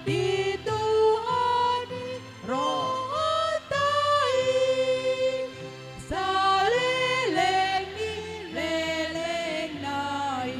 di Tuhan i rohanta i, saleleng ni lelengna i.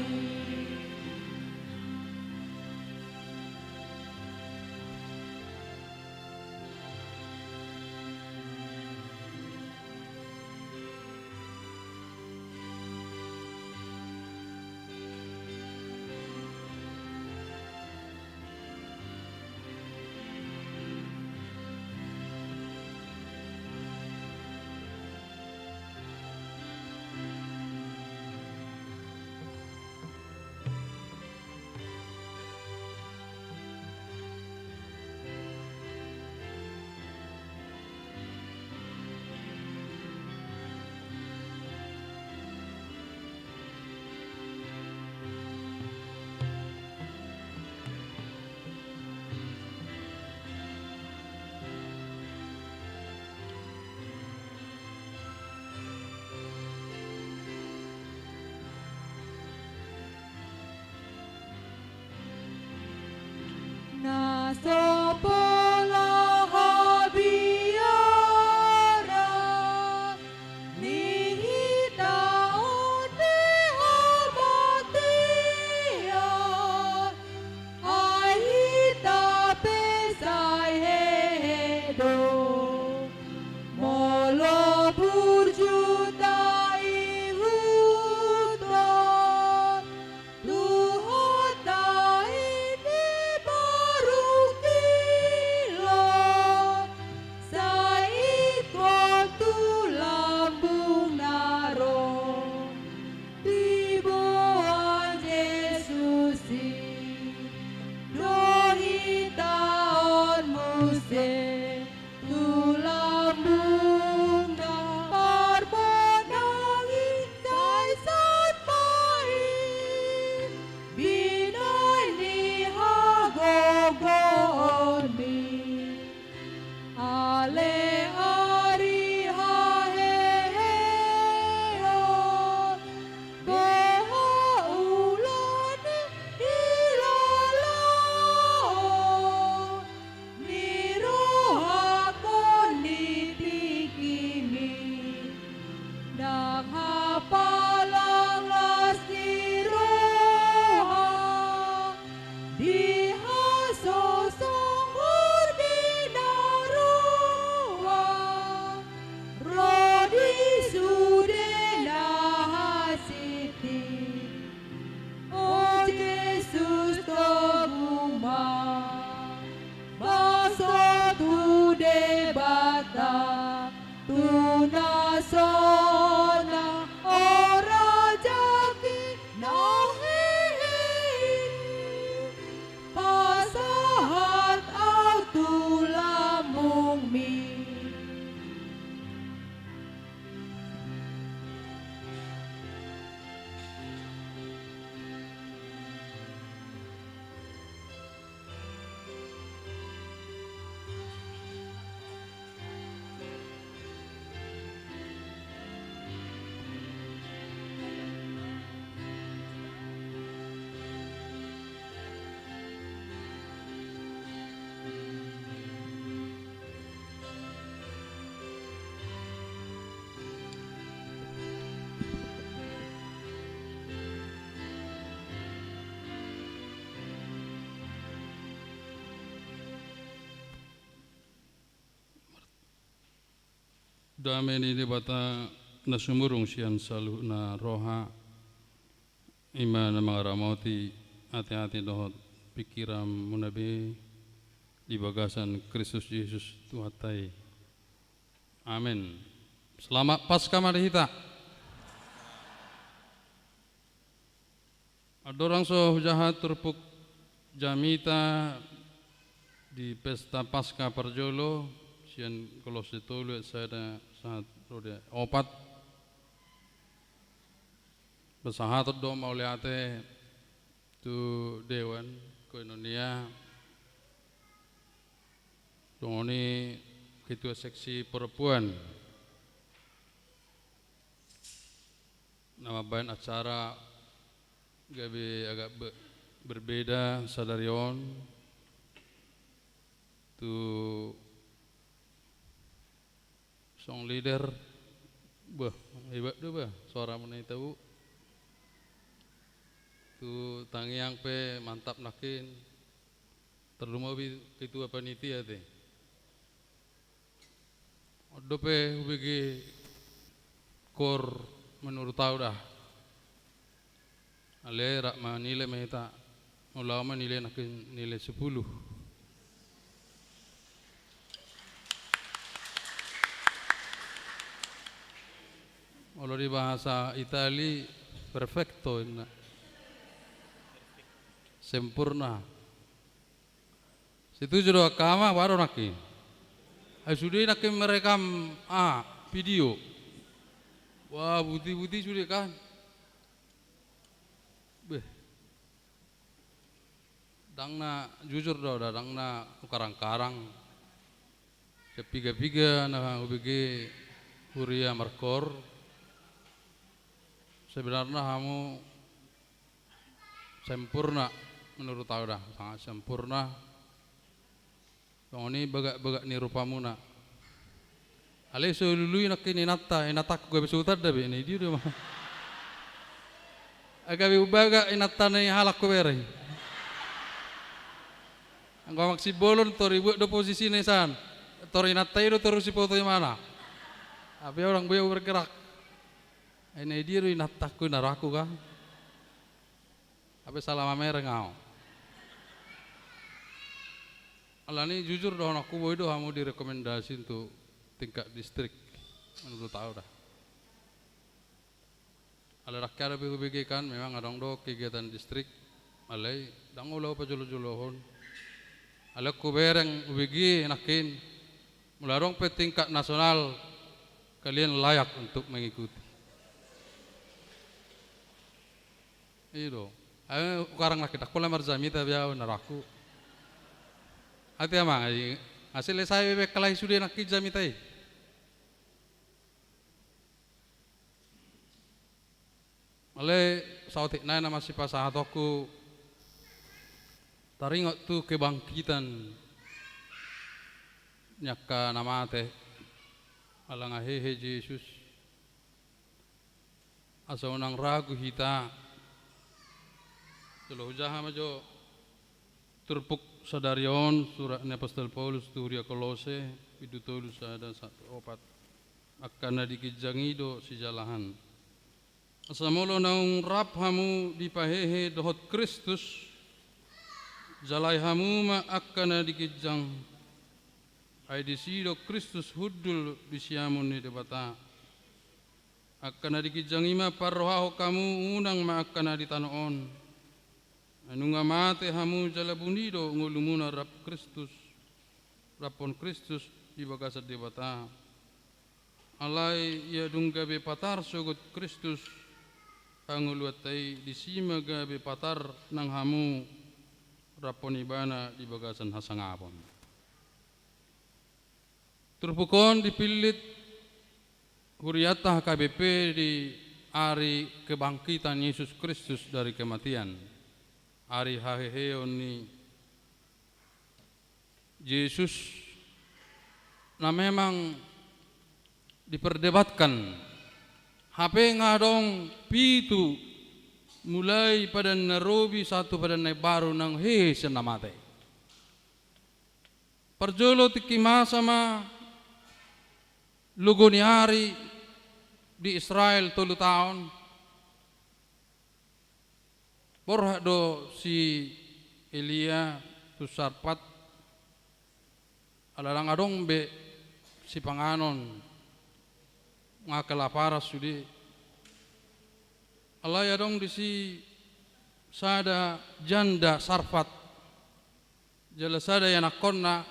Na so pola habiaran ni hita on di hamatean, ai hita pe sai hehe do. Molo burju ta ihuthon, Tuhanta i di parungkilon, sai ingkon tu lambung na ro diboan Jesus i, do hita on muse tu lambungna. Parmanang i sai sahat ma i, binahen ni hagogoonmi. Ale ari haheheon, beha ulaon ni hilalaon ni rohangkon, ni tingkimi, ndang hapalang las ni roha di hasosong hording na roa, ro di sude na hasintik. O Jesus, togu ma, baso tu Debata, tu na sonang, o Raja i na hehe i, pasahat ahu tu lambungmi. Dame ni Debata na sumurung sian saluhutna roha, i ma na mangaramoti ateate dohot pingkiranmuna be di bagasan Kristus Jesus Tuhanta i. Amen. Selamat Paskah ma di hita. Andorang so hujaha turpuk jamita di pesta Paskah parjolo, sian Kolosse tolu ayat sada sahat ro di opat. Pasahaton do mauliate tu dewan koinonia, songon i ketua seksi perempuan. Na mambaen acara gabe agak be-, berbeda sadari on tu song leader. Bah, hebat do bah suara muna i tau. Tu tangiang pe mantap nangkin. Tarlumobi ketua panitia te. On dope hubege kor menurut au da. Ale rak manilai ma hita. Molo au ma nilai nangkin nilai sepuluh. Molo di bahasa Itali perfetto inna. Sempurna. Setuju do angka ama, baru nangkin. Ai sude nangkin merekam, ah, video. Wah, buti-buti sude kan. Beh. Ndang na jujur do, ndang na ukarang-karang. Sian piga-piga na hubege huria markor. Sebenarna hamu sempurna menurut au da, sangat sempurna. Songon i bagak-bagak ni rupamuna. Alai so lului nangkin inanta, inantaku gabe so hutanda be, na i dia do ma. Ai gabe bagak inanta ni halak hubereng. Anggo Amang Simbolon tor ibuat do posisina i san. Tor inanta i do tor sifoto imana. Tapi orang boi bergerak. Ai na i dia do inantaku na raku ka. Hape sala mamereng au. Alani jujur dohononku, boi do hamu direkomendasi untuk tingkat distrik. Menurut au da. Alai ndang hea dope hubege kan, memang adong do kegiatan distrik. Alai ndang olo au pajolo-jolohon. Alai hubereng hubege nangkin. Molo adong pe tingkat nasional, kalian layak untuk mengikuti. I do. Ai ukarang nangkin, ndang pola marjamita be au na raku. Ate amang, ai nga selesai be kalahi sude nangkin jamita i. Alai saotik nai nama sipasahatonku taringot tu kebangkitan ni angka na mate. Ala nga hehe Jesus. Asa unang ragu hita. Jolo hujaha ma jo turpuk sadari on, surat ni Apostel Paulus tu huria Kolose, bindu tolu sada sahat opat. Angka na di ginjang i do sijalahan. Asa molo naung rap hamu dipahehe dohot Kristus, jalai hamu ma angka na di ginjang. Ai disi do Kristus hundul di siamun ni Debata. Angka na di ginjang i ma parrohahon hamu, unang ma angka na di tano on. Ai nunga mate hamu jala buni do ngolumuna rap Kristus, raphon Kristus di bagasan Debata. Alai ia dung gabe patar sogot Kristus hangoluanta i, disi ma gabe patar nang hamu raphon Ibana di bagasan hasangapon. Turpuk on dipillit hurianta H K B P di ari kebangkitan Yesus Kristus dari kematian, ari haheheon ni Jesus na memang diperdebatkan. Hape nga adong pitu, mulai Padan na Robi sahat tu Padan na Imbaru, naung hehe sian na mate. Parjolo tingki masa ma logo ni ari di Israel tolu taon. Borhat do si Elia tu Sarpat, ala ndang adong be sipanganon, nga kelaparan sude. Alai adong disi sada janda Sarpat, jala sada ianakhonna.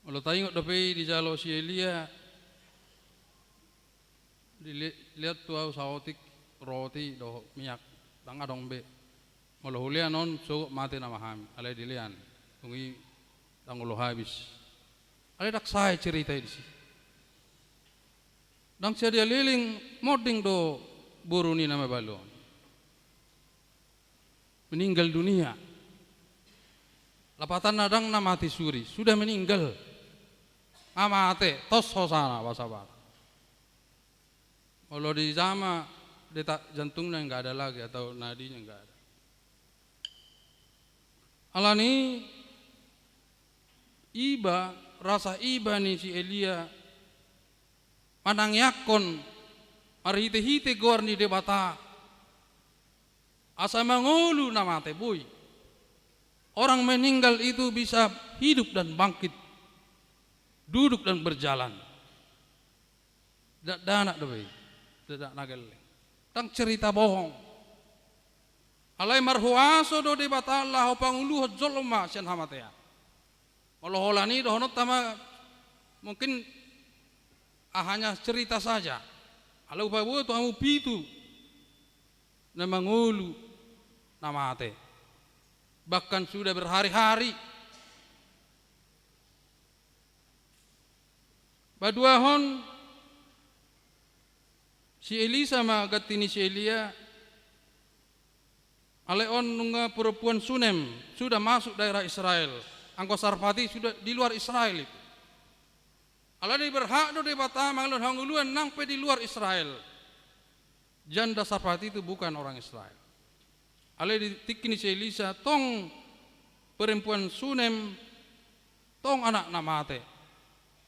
Molo taingot dope i, dijalo si Elia, dile-, lean tu ahu saotik roti dohot miak, ndang adong be. Molo hulean on sogot mate nama hami, alai dilean. Dung i ndang olo habis. Alai ndang sae cerita i disi. Ndang sadia leleng monding do boru ni na mabalu on. Meninggal dunia. Lapatanna ndang na mati suri, sudah meninggal. Nga mate, tos hosana bahasa Batak. Molo dijama detak jantungnya nggak ada lagi atau nadinya nggak ada. Alani iba, rasa iba ni si Elia manangiangkon marhite-hite goar ni Debata asa mangolu na mate, boi. Orang meninggal itu bisa hidup dan bangkit, duduk dan berjalan. Dakdanak dope i, dakdanak na gelleng. Ndang cerita bohong. Alai marhuaso do Debata laho pangoluhon jolma sian hamatean. Molo holan i dohononta ma mungkin, ah, hanya cerita saja. Alai hupaboa tu hamu pitu na mangolu na mate. Bahkan sudah berhari-hari. Paduahon, si Elisa ma ganti ni si Elia. Alai on nunga perempuan Sunem sudah masuk daerah Israel. Anggo Sarfati sudah di luar Israel itu. Alai berhak do Debata mangalehon hangoluan nang pe di luar Israel. Janda Sarfati itu bukan orang Israel. Alai di tingki ni si Elisa, tong perempuan Sunem, tong anak na mate,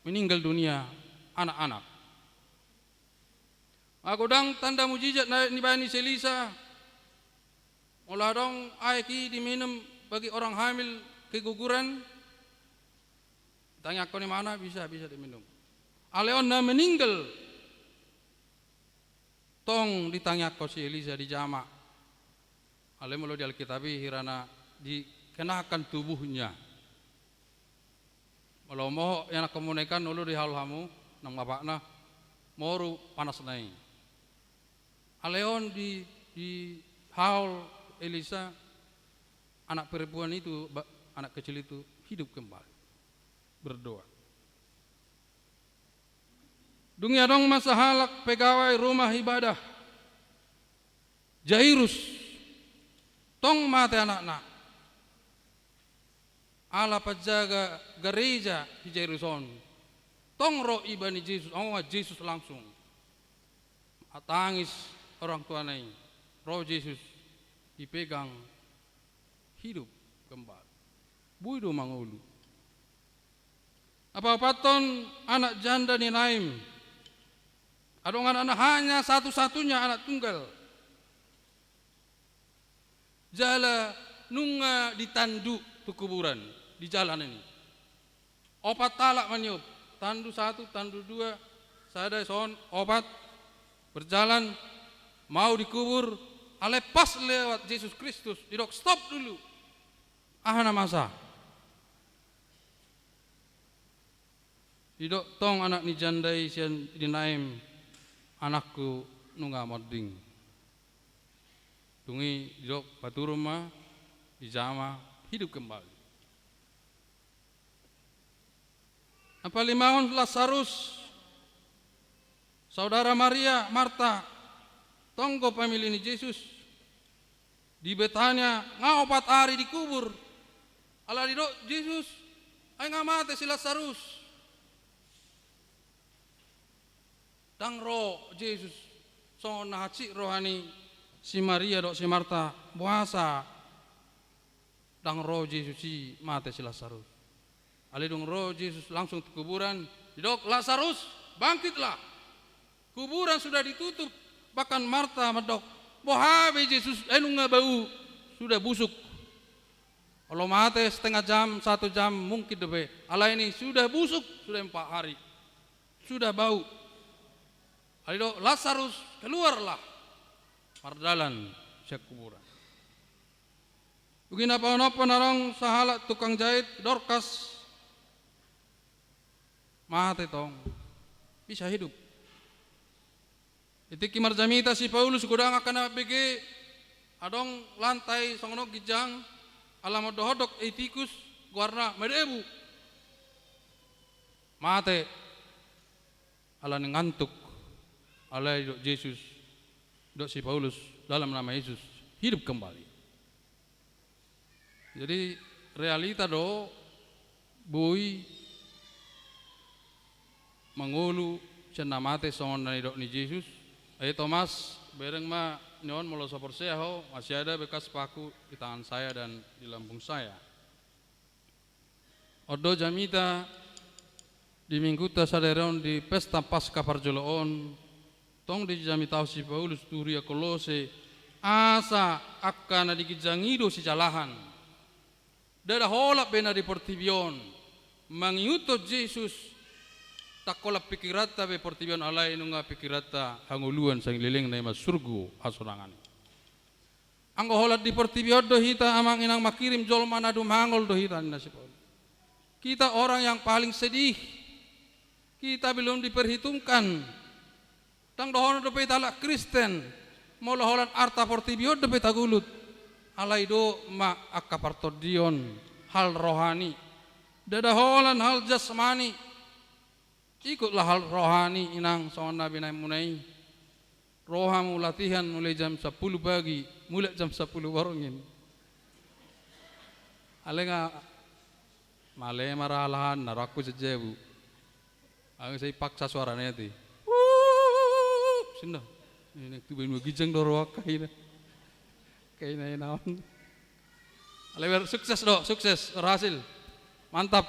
meninggal dunia anak-anak. Anggo ndang tanda mujizat na nibaen ni si Elisa, molo adong aek i diminum bagi orang hamil keguguran, tangiangkon imana bisa, bisa diminum. Alai on na meninggal, tong ditangiangkon si Elisa, dijama. Alai molo di Alkitab i hirana dikenakan tubuhnya. Molo mohop ianakhonmuna ikan, olo dihaol hamu, nang bapakna, moru panasna i. Alai on di, dihaol Elisa, anak perempuan itu, ba-, anak kecil itu hidup kembali. Berdoa. Dung i adong ma sahalak pegawai rumah ibadah Jairus, tong mate anakna. Ala panjaga gareja si Jairus on, tong ro iba ni Jesus, oh, Jesus langsung. Tangis orang tuana i, ro Jesus, dipegang, hidup kembali. Boi do mangolu. Na paopathon, anak janda ni Naim. Adong anakna, hanya satu-satunya anak tunggal. Jala nunga ditandu tu kuburan, di jalanan i. Opat halak maniop, tandu satu, tandu dua, sada, dison, opat, berjalan, mau dikubur, alai pas lewat Jesus Kristus, didok, "Stop dulu." Aha na masa? Didok tong anak ni janda i sian ni Naim, "Anakku nunga monding." Dung i didok, paturun ma, dijama, hidup kembali. Na palimahon Lasarus, saudara Maria, Marta, tong do pamili ni Jesus. Di Betania, nga opat ari dikubur. Ala didok Jesus, "Ai nga mate si Lasarus." Ndang ro Jesus, songon na hansit roha ni si Maria dohot si Marta, boasa ndang ro Jesus i mate si Lasarus. Alai dung ro Jesus langsung tu kuburan, didok, "Lasarus, bangkitlah." Kuburan sudah ditutup, bahkan Marta mandok, "Boha be Jesus, ai nunga bau, sudah busuk." Olo mate setengah jam, satu jam mungkin dope. Alai ini sudah busuk, sudah empat hari. Sudah bau. Alai didok, "Lasarus, keluarlah." Mardalan sian kuburan. Dung i na paonomhon, adong sahalak tukang jait, Dorkas. Mate tong. Bisa hidup. Di tingki marjamita si Paulus, godang angka na bege, adong lantai songon on ginjang, ala mandok-ondok Eutikus, goarna, madebu. Mate. Ala ni ngantuk. Alai didok Jesus, didok si Paulus, dalam nama Yesus, hidup kembali. Jadi, realita do, boi mangolu sian na mate songon na nidok ni Jesus. Ai Tomas, bereng ma nion molo so porsea ho, masih ada bekas paku di tangan saya dan di lambung saya. On do jamita di minggunta sadari on di pesta Paskah parjolo on, tong dijamitahon si Paulus tu huria Kolose, asa angka na di ginjang i do sijalahan. Ndada holan be na di portibi on mangihuthon Jesus, ndang holan pikiranta be portibi on alai nunga pikiranta hangoluan saleleng na i ma surgo hasonangan i. Anggo holan di portibi on do hita, amang inang, mangkirim jolma na dumangol do hita, ninna si Paulus. Kita orang yang paling sedih. Kita belum diperhitungkan. Ndang dohonon dope hita halak Kristen, molo holan arta portibi on dope tagulut. Alai do ma angka partondion, hal rohani. Ndada holan hal jasmani. Ikutlah hal rohani, inang, songon na binahenmuna i. Rohamu latihan mulai jam sampulu pagi, mulak jam sampulu borngin. Alai nga male ma ra alahan na rohangku sian jabu. Alai sai paksa suarana i ate. Sinna. Ini tu baen ginjang do rohangka, ina. Kaina ina on. Alai ber-, sukses do, sukses, berhasil. Mantap.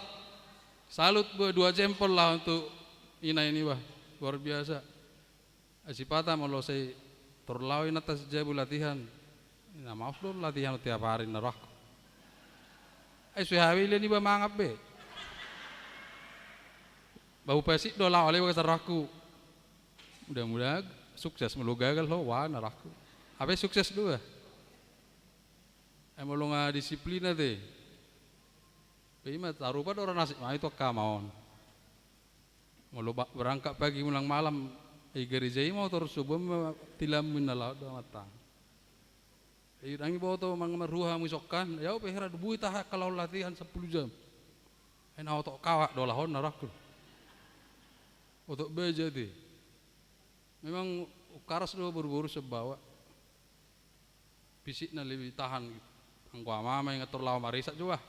Salut, bah, dua jempol lah untuk ina ini, bah. Luar biasa. Ai sipata molo sai tor laho inanta sian jabu latihan. Ina, maos do latihan tiap hari, ninna rohangku. Ai so hea be ilean iba mangan be. Bah, hupasik do laho, alai bagas rohangku. Mudah-mudahan sukses, molo gagal ho, wah, ninna rohangku. Hape sukses do, bah. Ai molo nga disiplin ate. Pe ima tarupa do roha ni nasib ma i tu angka ama on. Molo ba-, berangkat pagi pulang malam, i gareja i ma tor subuan ma tilammu, ninna, laho do amanta. I ndang diboto manang marhua hamu isongkan, ai au pe hera do, boi tahe angka laho latihan sampulu jam. Ai na otot kawat do laho on, ninna rohangku. Otot baja ate. Memang karas do boru-boru sian baoa. Fisikna lebih tahan gitu. Anggo ama-ama inna tor laho maresak jo, bah.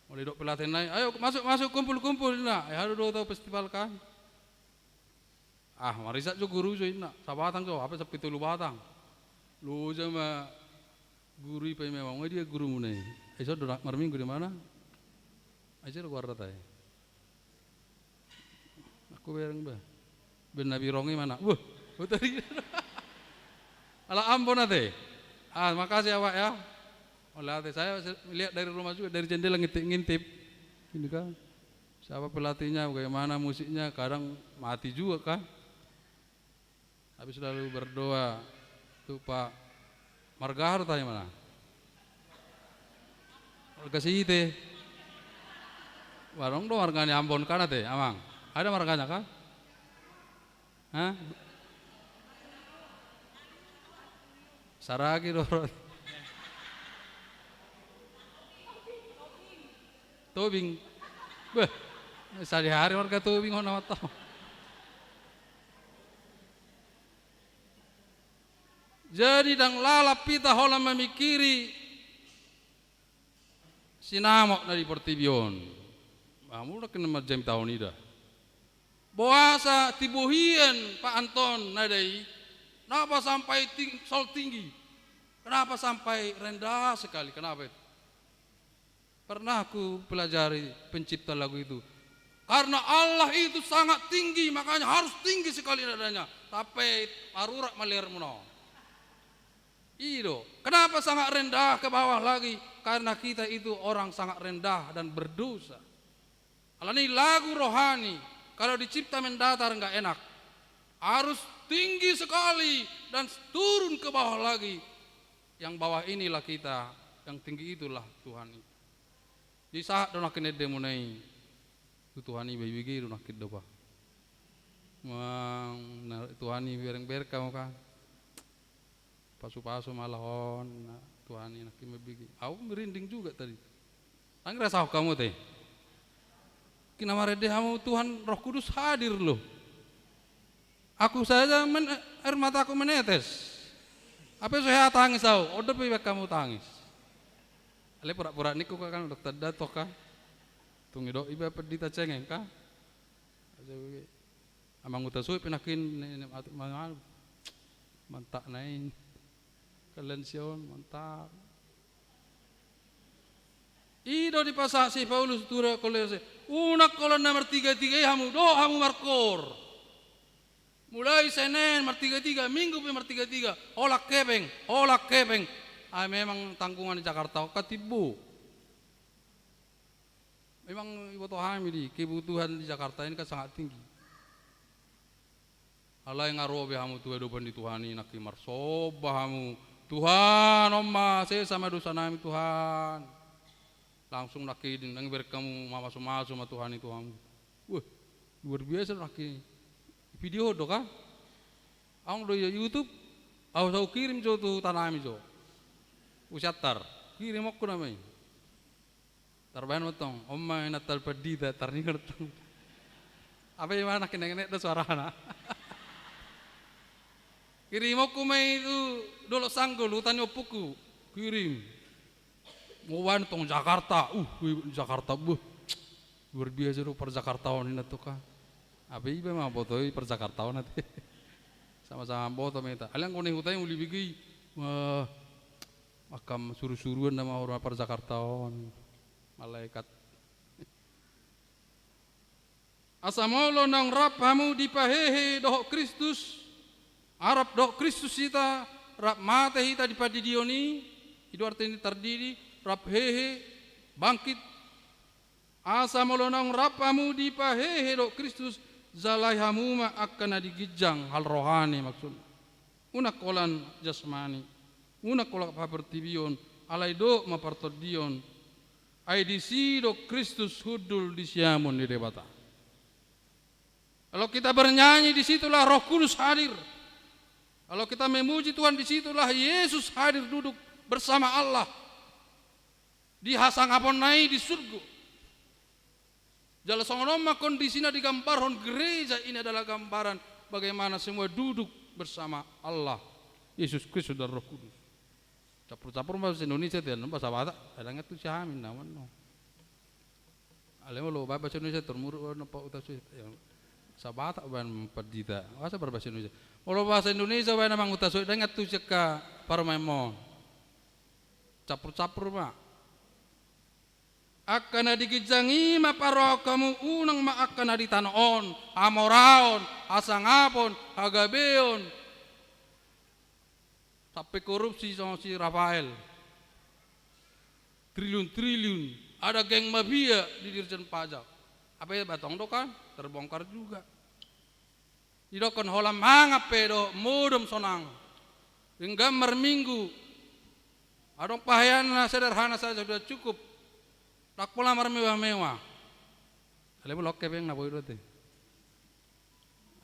Molo didok pelatihna i, "Ayo masuk, masuk, kumpul, kumpul," ninna. "Ai aha do dohot au, festival kan?" "Ah, maresak jo guru jo," ninna. "Sabatang jo, hape sampe tolu batang." Loja ma guru i, paima, "Nga dia gurumuna i? Ai ison do na marminggu di mana? Ai ise do goarna ate?" Aku bereng, bah. Baen na birong i mana? Wah, botari. Ala Ambon ate. Ah, makasih, Awak, ya. Oleh ate, saya se-, lihat dari rumah juga, dari jendela ngintip-ngintip. Ini kan. Siapa pelatihnya, bagaimana musiknya, kadang mati juga kan. Habis lalu berdoa tu Pak Marga Harta, di mana? Marga Site. Warung do marga ni Ambon kan ate, amang? Ada marganya kan? Hah? Saragi do. Tobing. Beh, sadihari marga Tobing ho na mantap. Jadi ndang lalap hita holan mamingkiri sinamot na di portibi on. Bah, molo nangkin na marjamitahon i da. Boasa tibohian Pak Anton na da i, kenapa sampai ting-, sol tinggi? Kenapa sampai rendah sekali? Kenapa itu? Pernah aku pelajari pencipta lagu itu. Karena Allah itu sangat tinggi, makanya harus tinggi sekali nadanya. Sampai marurat ma lehermuna on. I do. Kenapa sangat rendah ke bawah lagi? Karena kita itu orang sangat rendah dan berdosa. Alani lagu rohani, kalau dicipta mendatar nggak enak. Harus tinggi sekali dan turun ke bawah lagi. Yang bawah inilah kita, yang tinggi itulah Tuhan itu. Jadi sahat do nangkin endemuna i tu Tuhan i, bege-bege do nangkin do, bah. Mang, na Tuhan i bereng-bereng hamu kan. Pasu-pasu ma laho on, na Tuhan i nangkin mambege. Au merinding juga tadi. Ndang dirasahon hamu ate? Nangkin na marende hamu, Tuhan Roh Kudus hadir loh. Aku saja men-, air mataku menetes. Hape so hea tangis au, on dope ibaen hamu tangis. Alai pura-pura ningku kan, tanda tong kan. Tung didok iba pandita cengeng kan. Amang Uta Suhut pe nangkin, ne, ne, atu, ma-, ma-, mantap na i. Kalian sion, mantap. I do dipasahat si Paulus tu halak Kolose. Unang holan na martiga-tiga i hamu, dohot hamu markoor. Mulai Senen martiga-tiga, Minggu pe martiga-tiga, holan hepeng, holan hepeng. Ai memang tanggungan di Jakarta on kan timbo. Memang iboto hami di kebutuhan di Jakarta ini kan sangat tinggi. Alai nga ro be hamu tu adopan ni Tuhan i, nangkin marsomba hamu, "Tuhan, on ma, sesa ma dosa nami, Tuhan." Langsung nangkin, nang ibereng hamu, mamasu-masu ma Tuhan i tu hamu. Wah, luar biasa nangkin. Video do kan? Aung do ia YouTube, au sau kirim jo tu huta nami jo. Usiantar, kirim okkon nama i. Tarbahen ma tong, on ma inanta pandita, tarningot tong. Hape ima nangkin enek do suarana. Kirim okkon ma i tu Dolok Sanggul, huta ni ompungku. Kirim. Mau baen tong Jakarta, uh, wih, Jakarta, buh. Luar biasa do parjakartaon i na tong kan. Hape iba ma boto i parjakartaon ate. Sama-sama boto ma hita. Alai anggo na huta i uli bege i. Wah. Mangkam suru-suruan nama orang parjakartaon. Malaikat. Asa molo naung rap hamu dipahehe dohot Kristus, ah, rap dohot Kristus hita, rap mate hita di pandidion i, i do artina tardidi, rap hehe, bangkit, asa molo naung rap hamu dipahehe dohot Kristus, jala ai hamu ma angka na di ginjang, hal rohani maksudna. Unang holan jasmani, unang holan haportibion, alai dohot ma partondion. Ai disi do Kristus hundul di siamun ni Debata. Kalau kita bernyanyi, di situlah Roh Kudus hadir. Kalau kita memuji Tuhan, di situlah Yesus hadir duduk bersama Allah. Di hasangaponna i di surgo. Jala songon on ma kondisina digambarhon gereja, ini adalah gambaran bagaimana semua duduk bersama Allah, Yesus Kristus dan Roh Kudus. Campur-campur bahasa Indonesia, tian bahasa Batak, kadang itu si Amin namanya. Ale molo bahasa Indonesia termuruk, oh, nampak utas, ya. Bahasa Batak baen pandita. Bahasa berbahasa Indonesia. Molo bahasa Indonesia baen amang utas, dang itu siaka parumaenmon. Campur-campur ma. Angka na di ginjang i ma parohaon hamu, unang ma angka na di tano on, hamoraon, hasangapon, hagabeon. Sampe korupsi songon si Rafael. Triliun-triliun, ada geng mafia di Dirjen Pajak. Hape batong do kan, terbongkar juga. Didokkon holan mangan pe do modom sonang. Denggan marminggu. Adong pahean na sederhana saja sudah cukup. Ndang pola marmewah-mewah. Alai molo hepeng na boi do ate.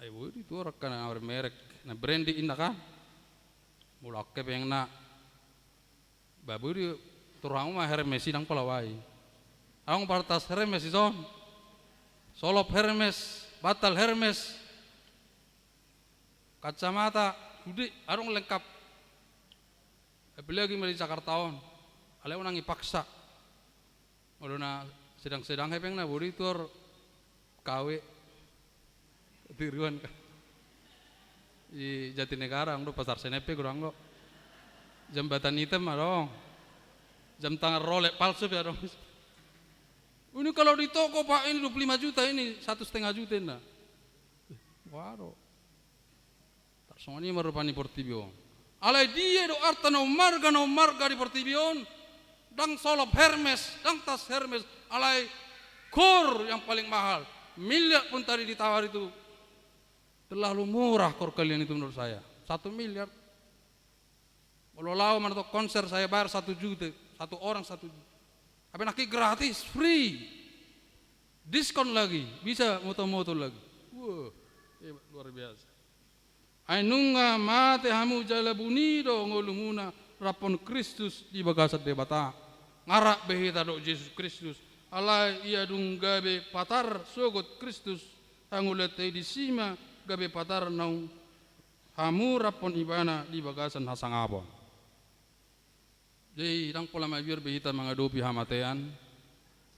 Ai boi do i tu orang kan na bermerek, na branded inna kan. Molo hepeng na Ba boi do i, tor hamu ma Hermes i, ndang pola boi. Adong partas Hermes dison. Solop Hermes, bantal Hermes. Kacamata, sude, adong lengkap. Apalagi mari Jakarta on. Alai unang dipaksa. Molo na sedang-sedang hepeng na boi do i tu KW. Tiruan kan. Di Jatinegara, adong do Pasar Senen pe godang do. Jam batan item adong. Jam tangan Rolex palsu pe adong. Ini kalau di toko, Pak, ini dua puluh lima juta ini, satu setengah juta inna. Waduh. Tarsongon i ma rupani portibi on. Alai dia do arta na ummarga, na ummarga di portibi on, ndang solop Hermes, ndang tas Hermes, alai kor yang paling mahal. Miliar pun tadi ditawar itu, terlalu murah kor kalian itu menurut saya. Satu miliar. Molo laho manonton konser saya bayar satu juta, satu orang satu juta. Tapi nanti gratis, free. Diskon lagi, bisa moto-moto lagi. Wah, hebat, luar biasa. Ai nunga mate hamu jala buni do ngolumuna raphon Kristus di bagasan Debata. Nga rap be hita dohot Jesus Kristus. Alai ia dung gabe patar sogot Kristus, hangoluanta i disi ma gabe patar naung hamuraphon ibana di bagasan hasangapon. Jadi ndang pola mabiar be hita mangadopi hamatean,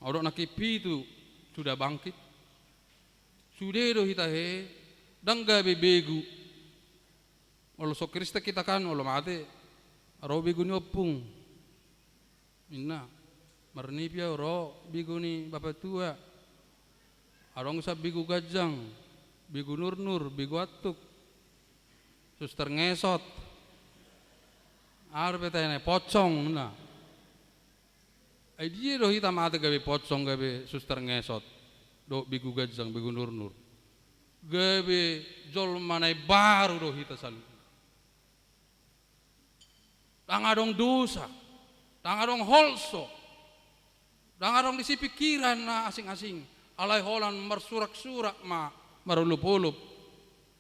molo nangkin pitu sudah bangkit. Sude do hita he, ndang gabe begu. Molo so Kristen hita kan, molo mate, ro begu ni ompung. Inna, marnipi au, ro begu ni bapa tua. Adong sian begu ganjang, begu nurnur, begu antuk. Suster ngesot. Aha dope tahe na i, pocong, na. Ai dia do hita mate gabe pocong, gabe suster ngesot, dohot begu ganjang, begu nurnur? Gabe jolma na imbaru do hita saluhutna. Ndang adong dosa, ndang adong holso, ndang adong disi pikiran na asing-asing. Alai holan marsurak-surak ma, marolop-olop,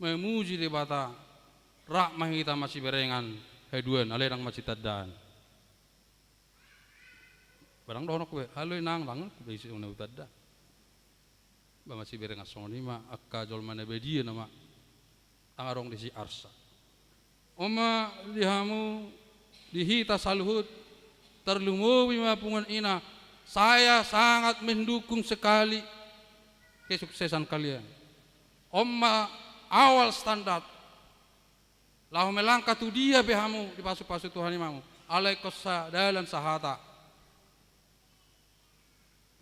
memuji Debata. Rap ma hita masiberengan haduan, alai ndang masitandaan. Ba ndang dohononku be, "Halo inang," ndang, be ise na hutanda. Ba masiberengan songon i ma angka jolma na badia nama, ndang adong disi arsa. On ma di hamu, di hita saluhut, tarlumobi ma punguan ina, saya sangat mendukung sekali kesuksesan kalian. On ma awal standar. Laho melangkah tu dia pe hamu dipasu-pasu Tuhan i ma hamu, alai ingkon sadalan sahata.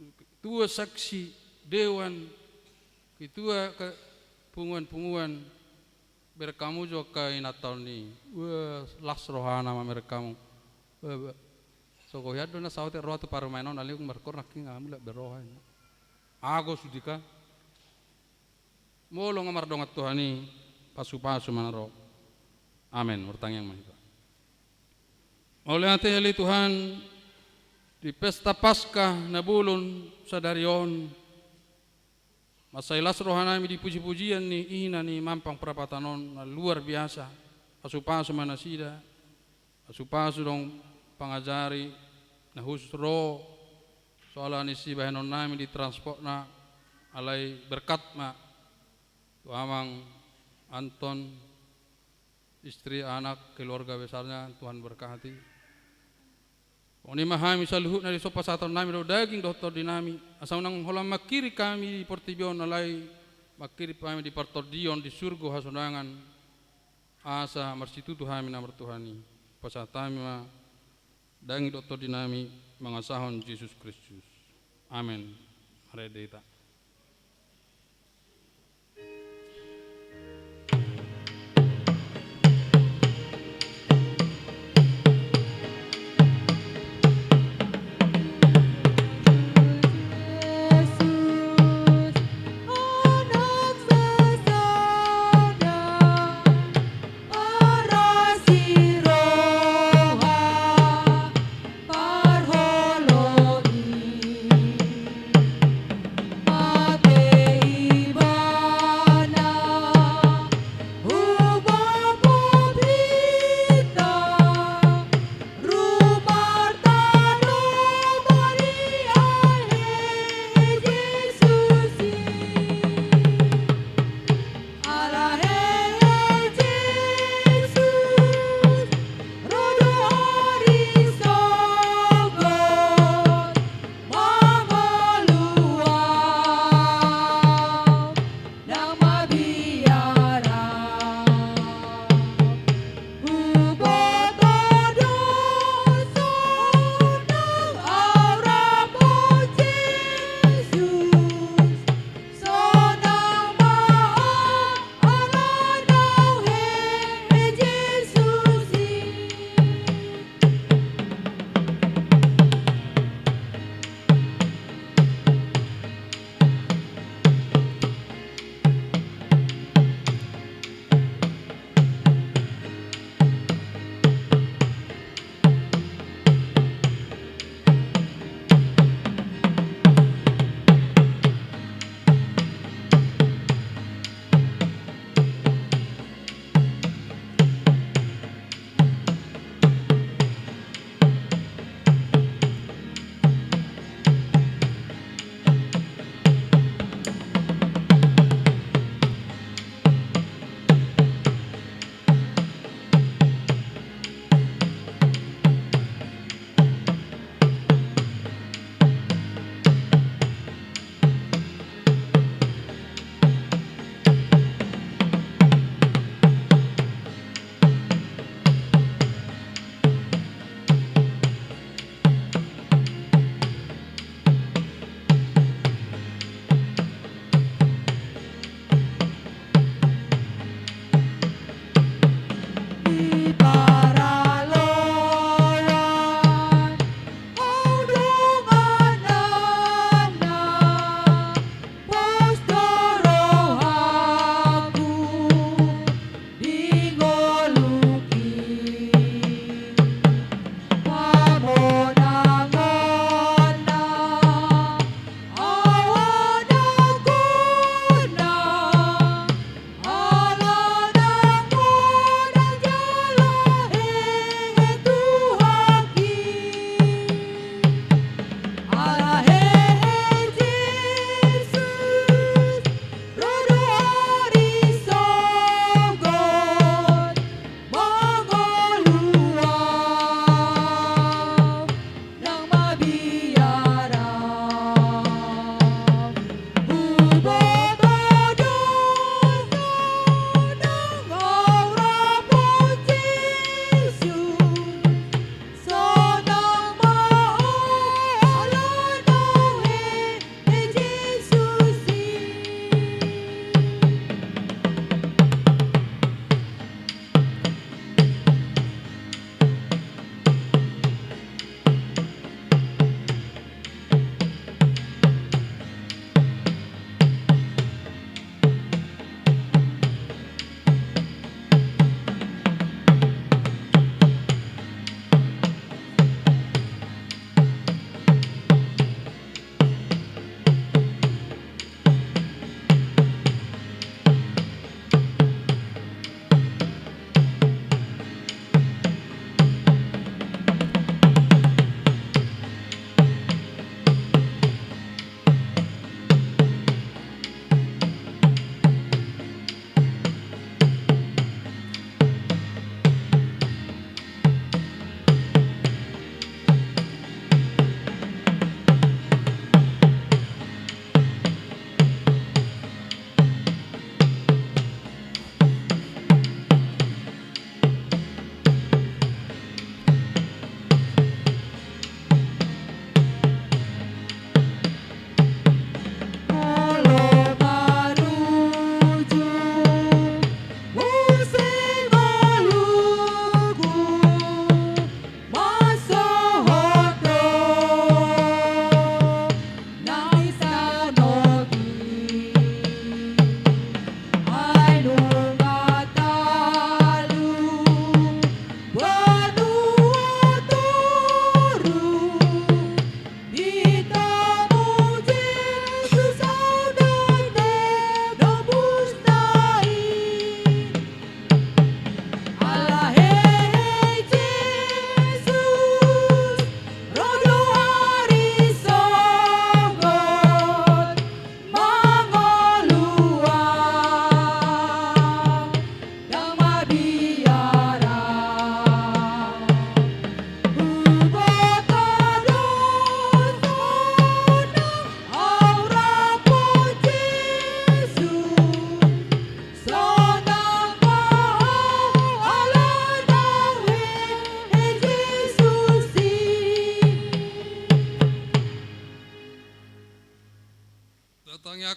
Ketua saksi dewan, ketua ke-, punguan-punguan, bereng hamu jo angka inanta on i. Wah, las rohana mamereng hamu. Wah, wah. So gohian do na saotik roha tu parumaen on, alai markor nangkin hamu lak berroha i. Ago sude kan. Molo nga mardongan Tuhan i, pasu-pasu ma na ro. Amen. Martangiang ma hita. Mauliate ale Tuhan, di pesta Paskah na bolon sadari on, mansai las rohanami di puji-pujian ni ina ni mampang parapatan on na luar biasa. Pasu-pasu ma nasida. Pasu-pasu do pangajari na khusus ro, soalna sibahenonnami di transportna, alai berkat ma tu amang Anton, istri, anak, keluarga besarnya, Tuhan berkati. Songon i ma hami saluhutna, dison pasahatonnami do daging dohot tondinami, asa unang holan mangkirim hami di portibi on, alai mangkirim hami di partondion di surgo hasonangan. Asa marsitutu hami na martuhan i. Pasahat hami ma daging dohot tondinami mangasahon Jesus Kristus. Amen. Marende hita.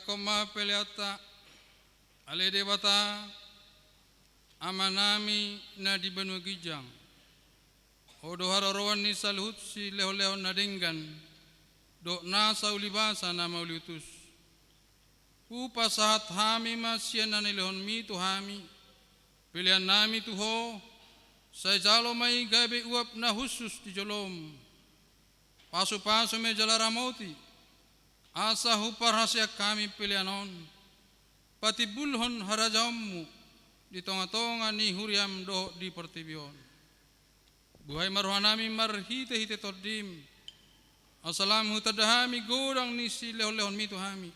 Tongkon ma peleanta. Ale Debata, Amanami na di banua ginjang, Ho do haroroan ni saluhut silehonlehon na denggan dohot nasa ulibasa na mauliutus. Hupasahat hami ma sian na nilehonMi tu hami peleannami tu Ho, sai jalo ma i gabe uap na hushus di joloM. Pasupasu ma i jala ramoti, asa huparhaseang hami pelean on patimbulhon harajaonMu di tongatonga ni huriaM dohot di portibi on. Buhai ma rohanami marhitehite TondiM, asa lam hutanda hami godang ni silehonlehonMi tu hami,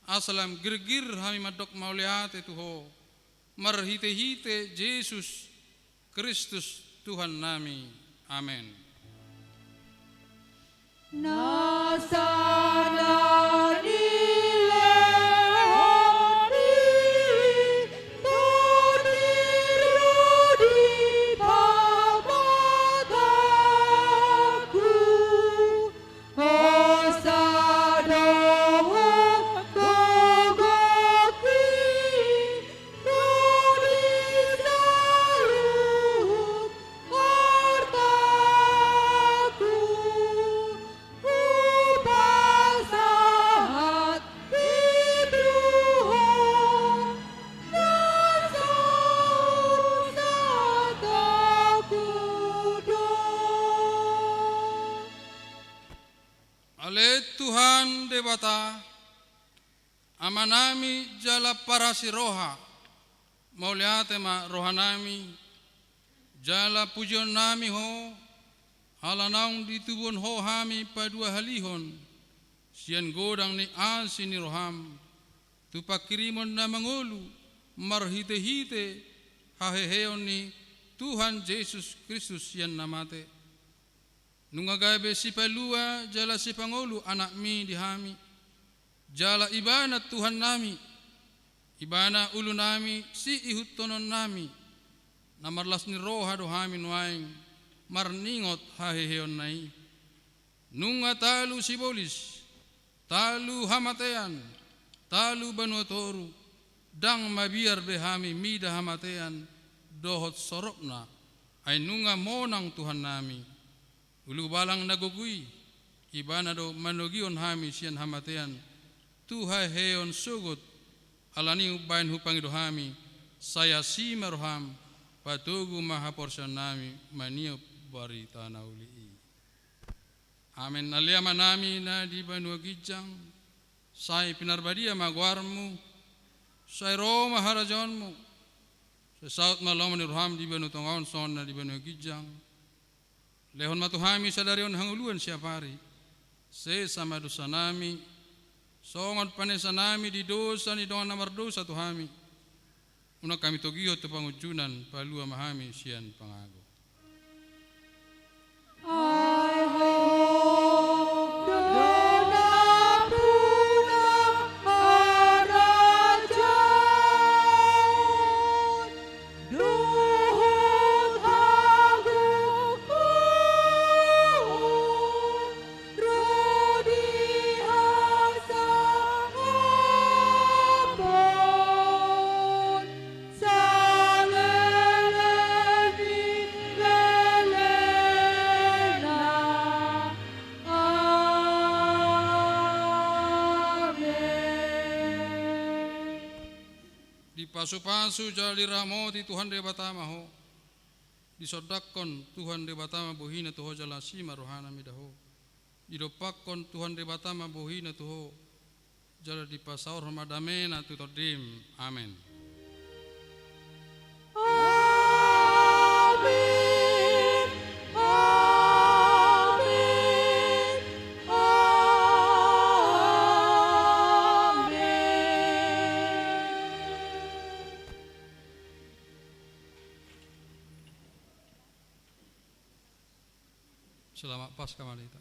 asa lam girgir hami mandok mauliate tu Ho marhitehite Jesus Kristus Tuhannami. Amen. Nasa na nilehon ni Tondi ro di pamatangku, hosa dohot gogongki, ro di saluhut artangku, hupasahat i tu Ho, na so husatangku do. Ale Tuhan Debata, Amanami jala parasi roha, mauliate ma rohanami jala pujionnami Ho, ala naung ditubuhon Ho hami paduahalihon sian godang ni asi ni rohaM tu panghirimon na mangolu marhitehite haheheon ni Tuhan Jesus Kristus sian na mate. Nunga gabe sipalua jala sipangolu AnakMi di hami, jala Ibana Tuhannami, Ibana ulunami siihuthononnami, na marlas ni roha do hami nuaeng marningot haheheonna i. Nunga talu sibolis, talu hamatean, talu banua toru, ndang mabiar be hami mida hamatean dohot soropna, ai nunga monang Tuhannami. Ulubalang na gogo i, Ibana do manogihon hami sian hamatean tu haheheon sogot. Alani i umbahen hupangido hami, sai asi ma rohaM, patogu ma haporseaonnami maniop barita na uli i. Amen. Ale Amanami na di banua ginjang, sai pinarbadia ma goarMu, sai ro ma harajaonMu, sai saut ma lomo ni rohaM di banua tonga on songon na di banua ginjang. Lehon ma tu hami sadari on hangoluan siapari. Sesa ma dosanami, songon panesanami di dosa ni dongan na mardosa tu hami. Unang hami togihon tu pangunjunan, palua ma hami sian pangago. Ai Ho do nampuna harajaon dohot hagogoon ro di hasangapon saleleng ni lelengna. Amen. Dipasupasu jala diramoti Tuhan Debata ma ho. Disondangkon Tuhan Debata ma bohina tu ho jala asi ma rohana mida ho. Didompakkon Tuhan Debata ma bohina tu ho, jala dipasaorhon ma damena tu tondim. Amen. Amen. Amen. Amen. Selamat Paskah, Malita.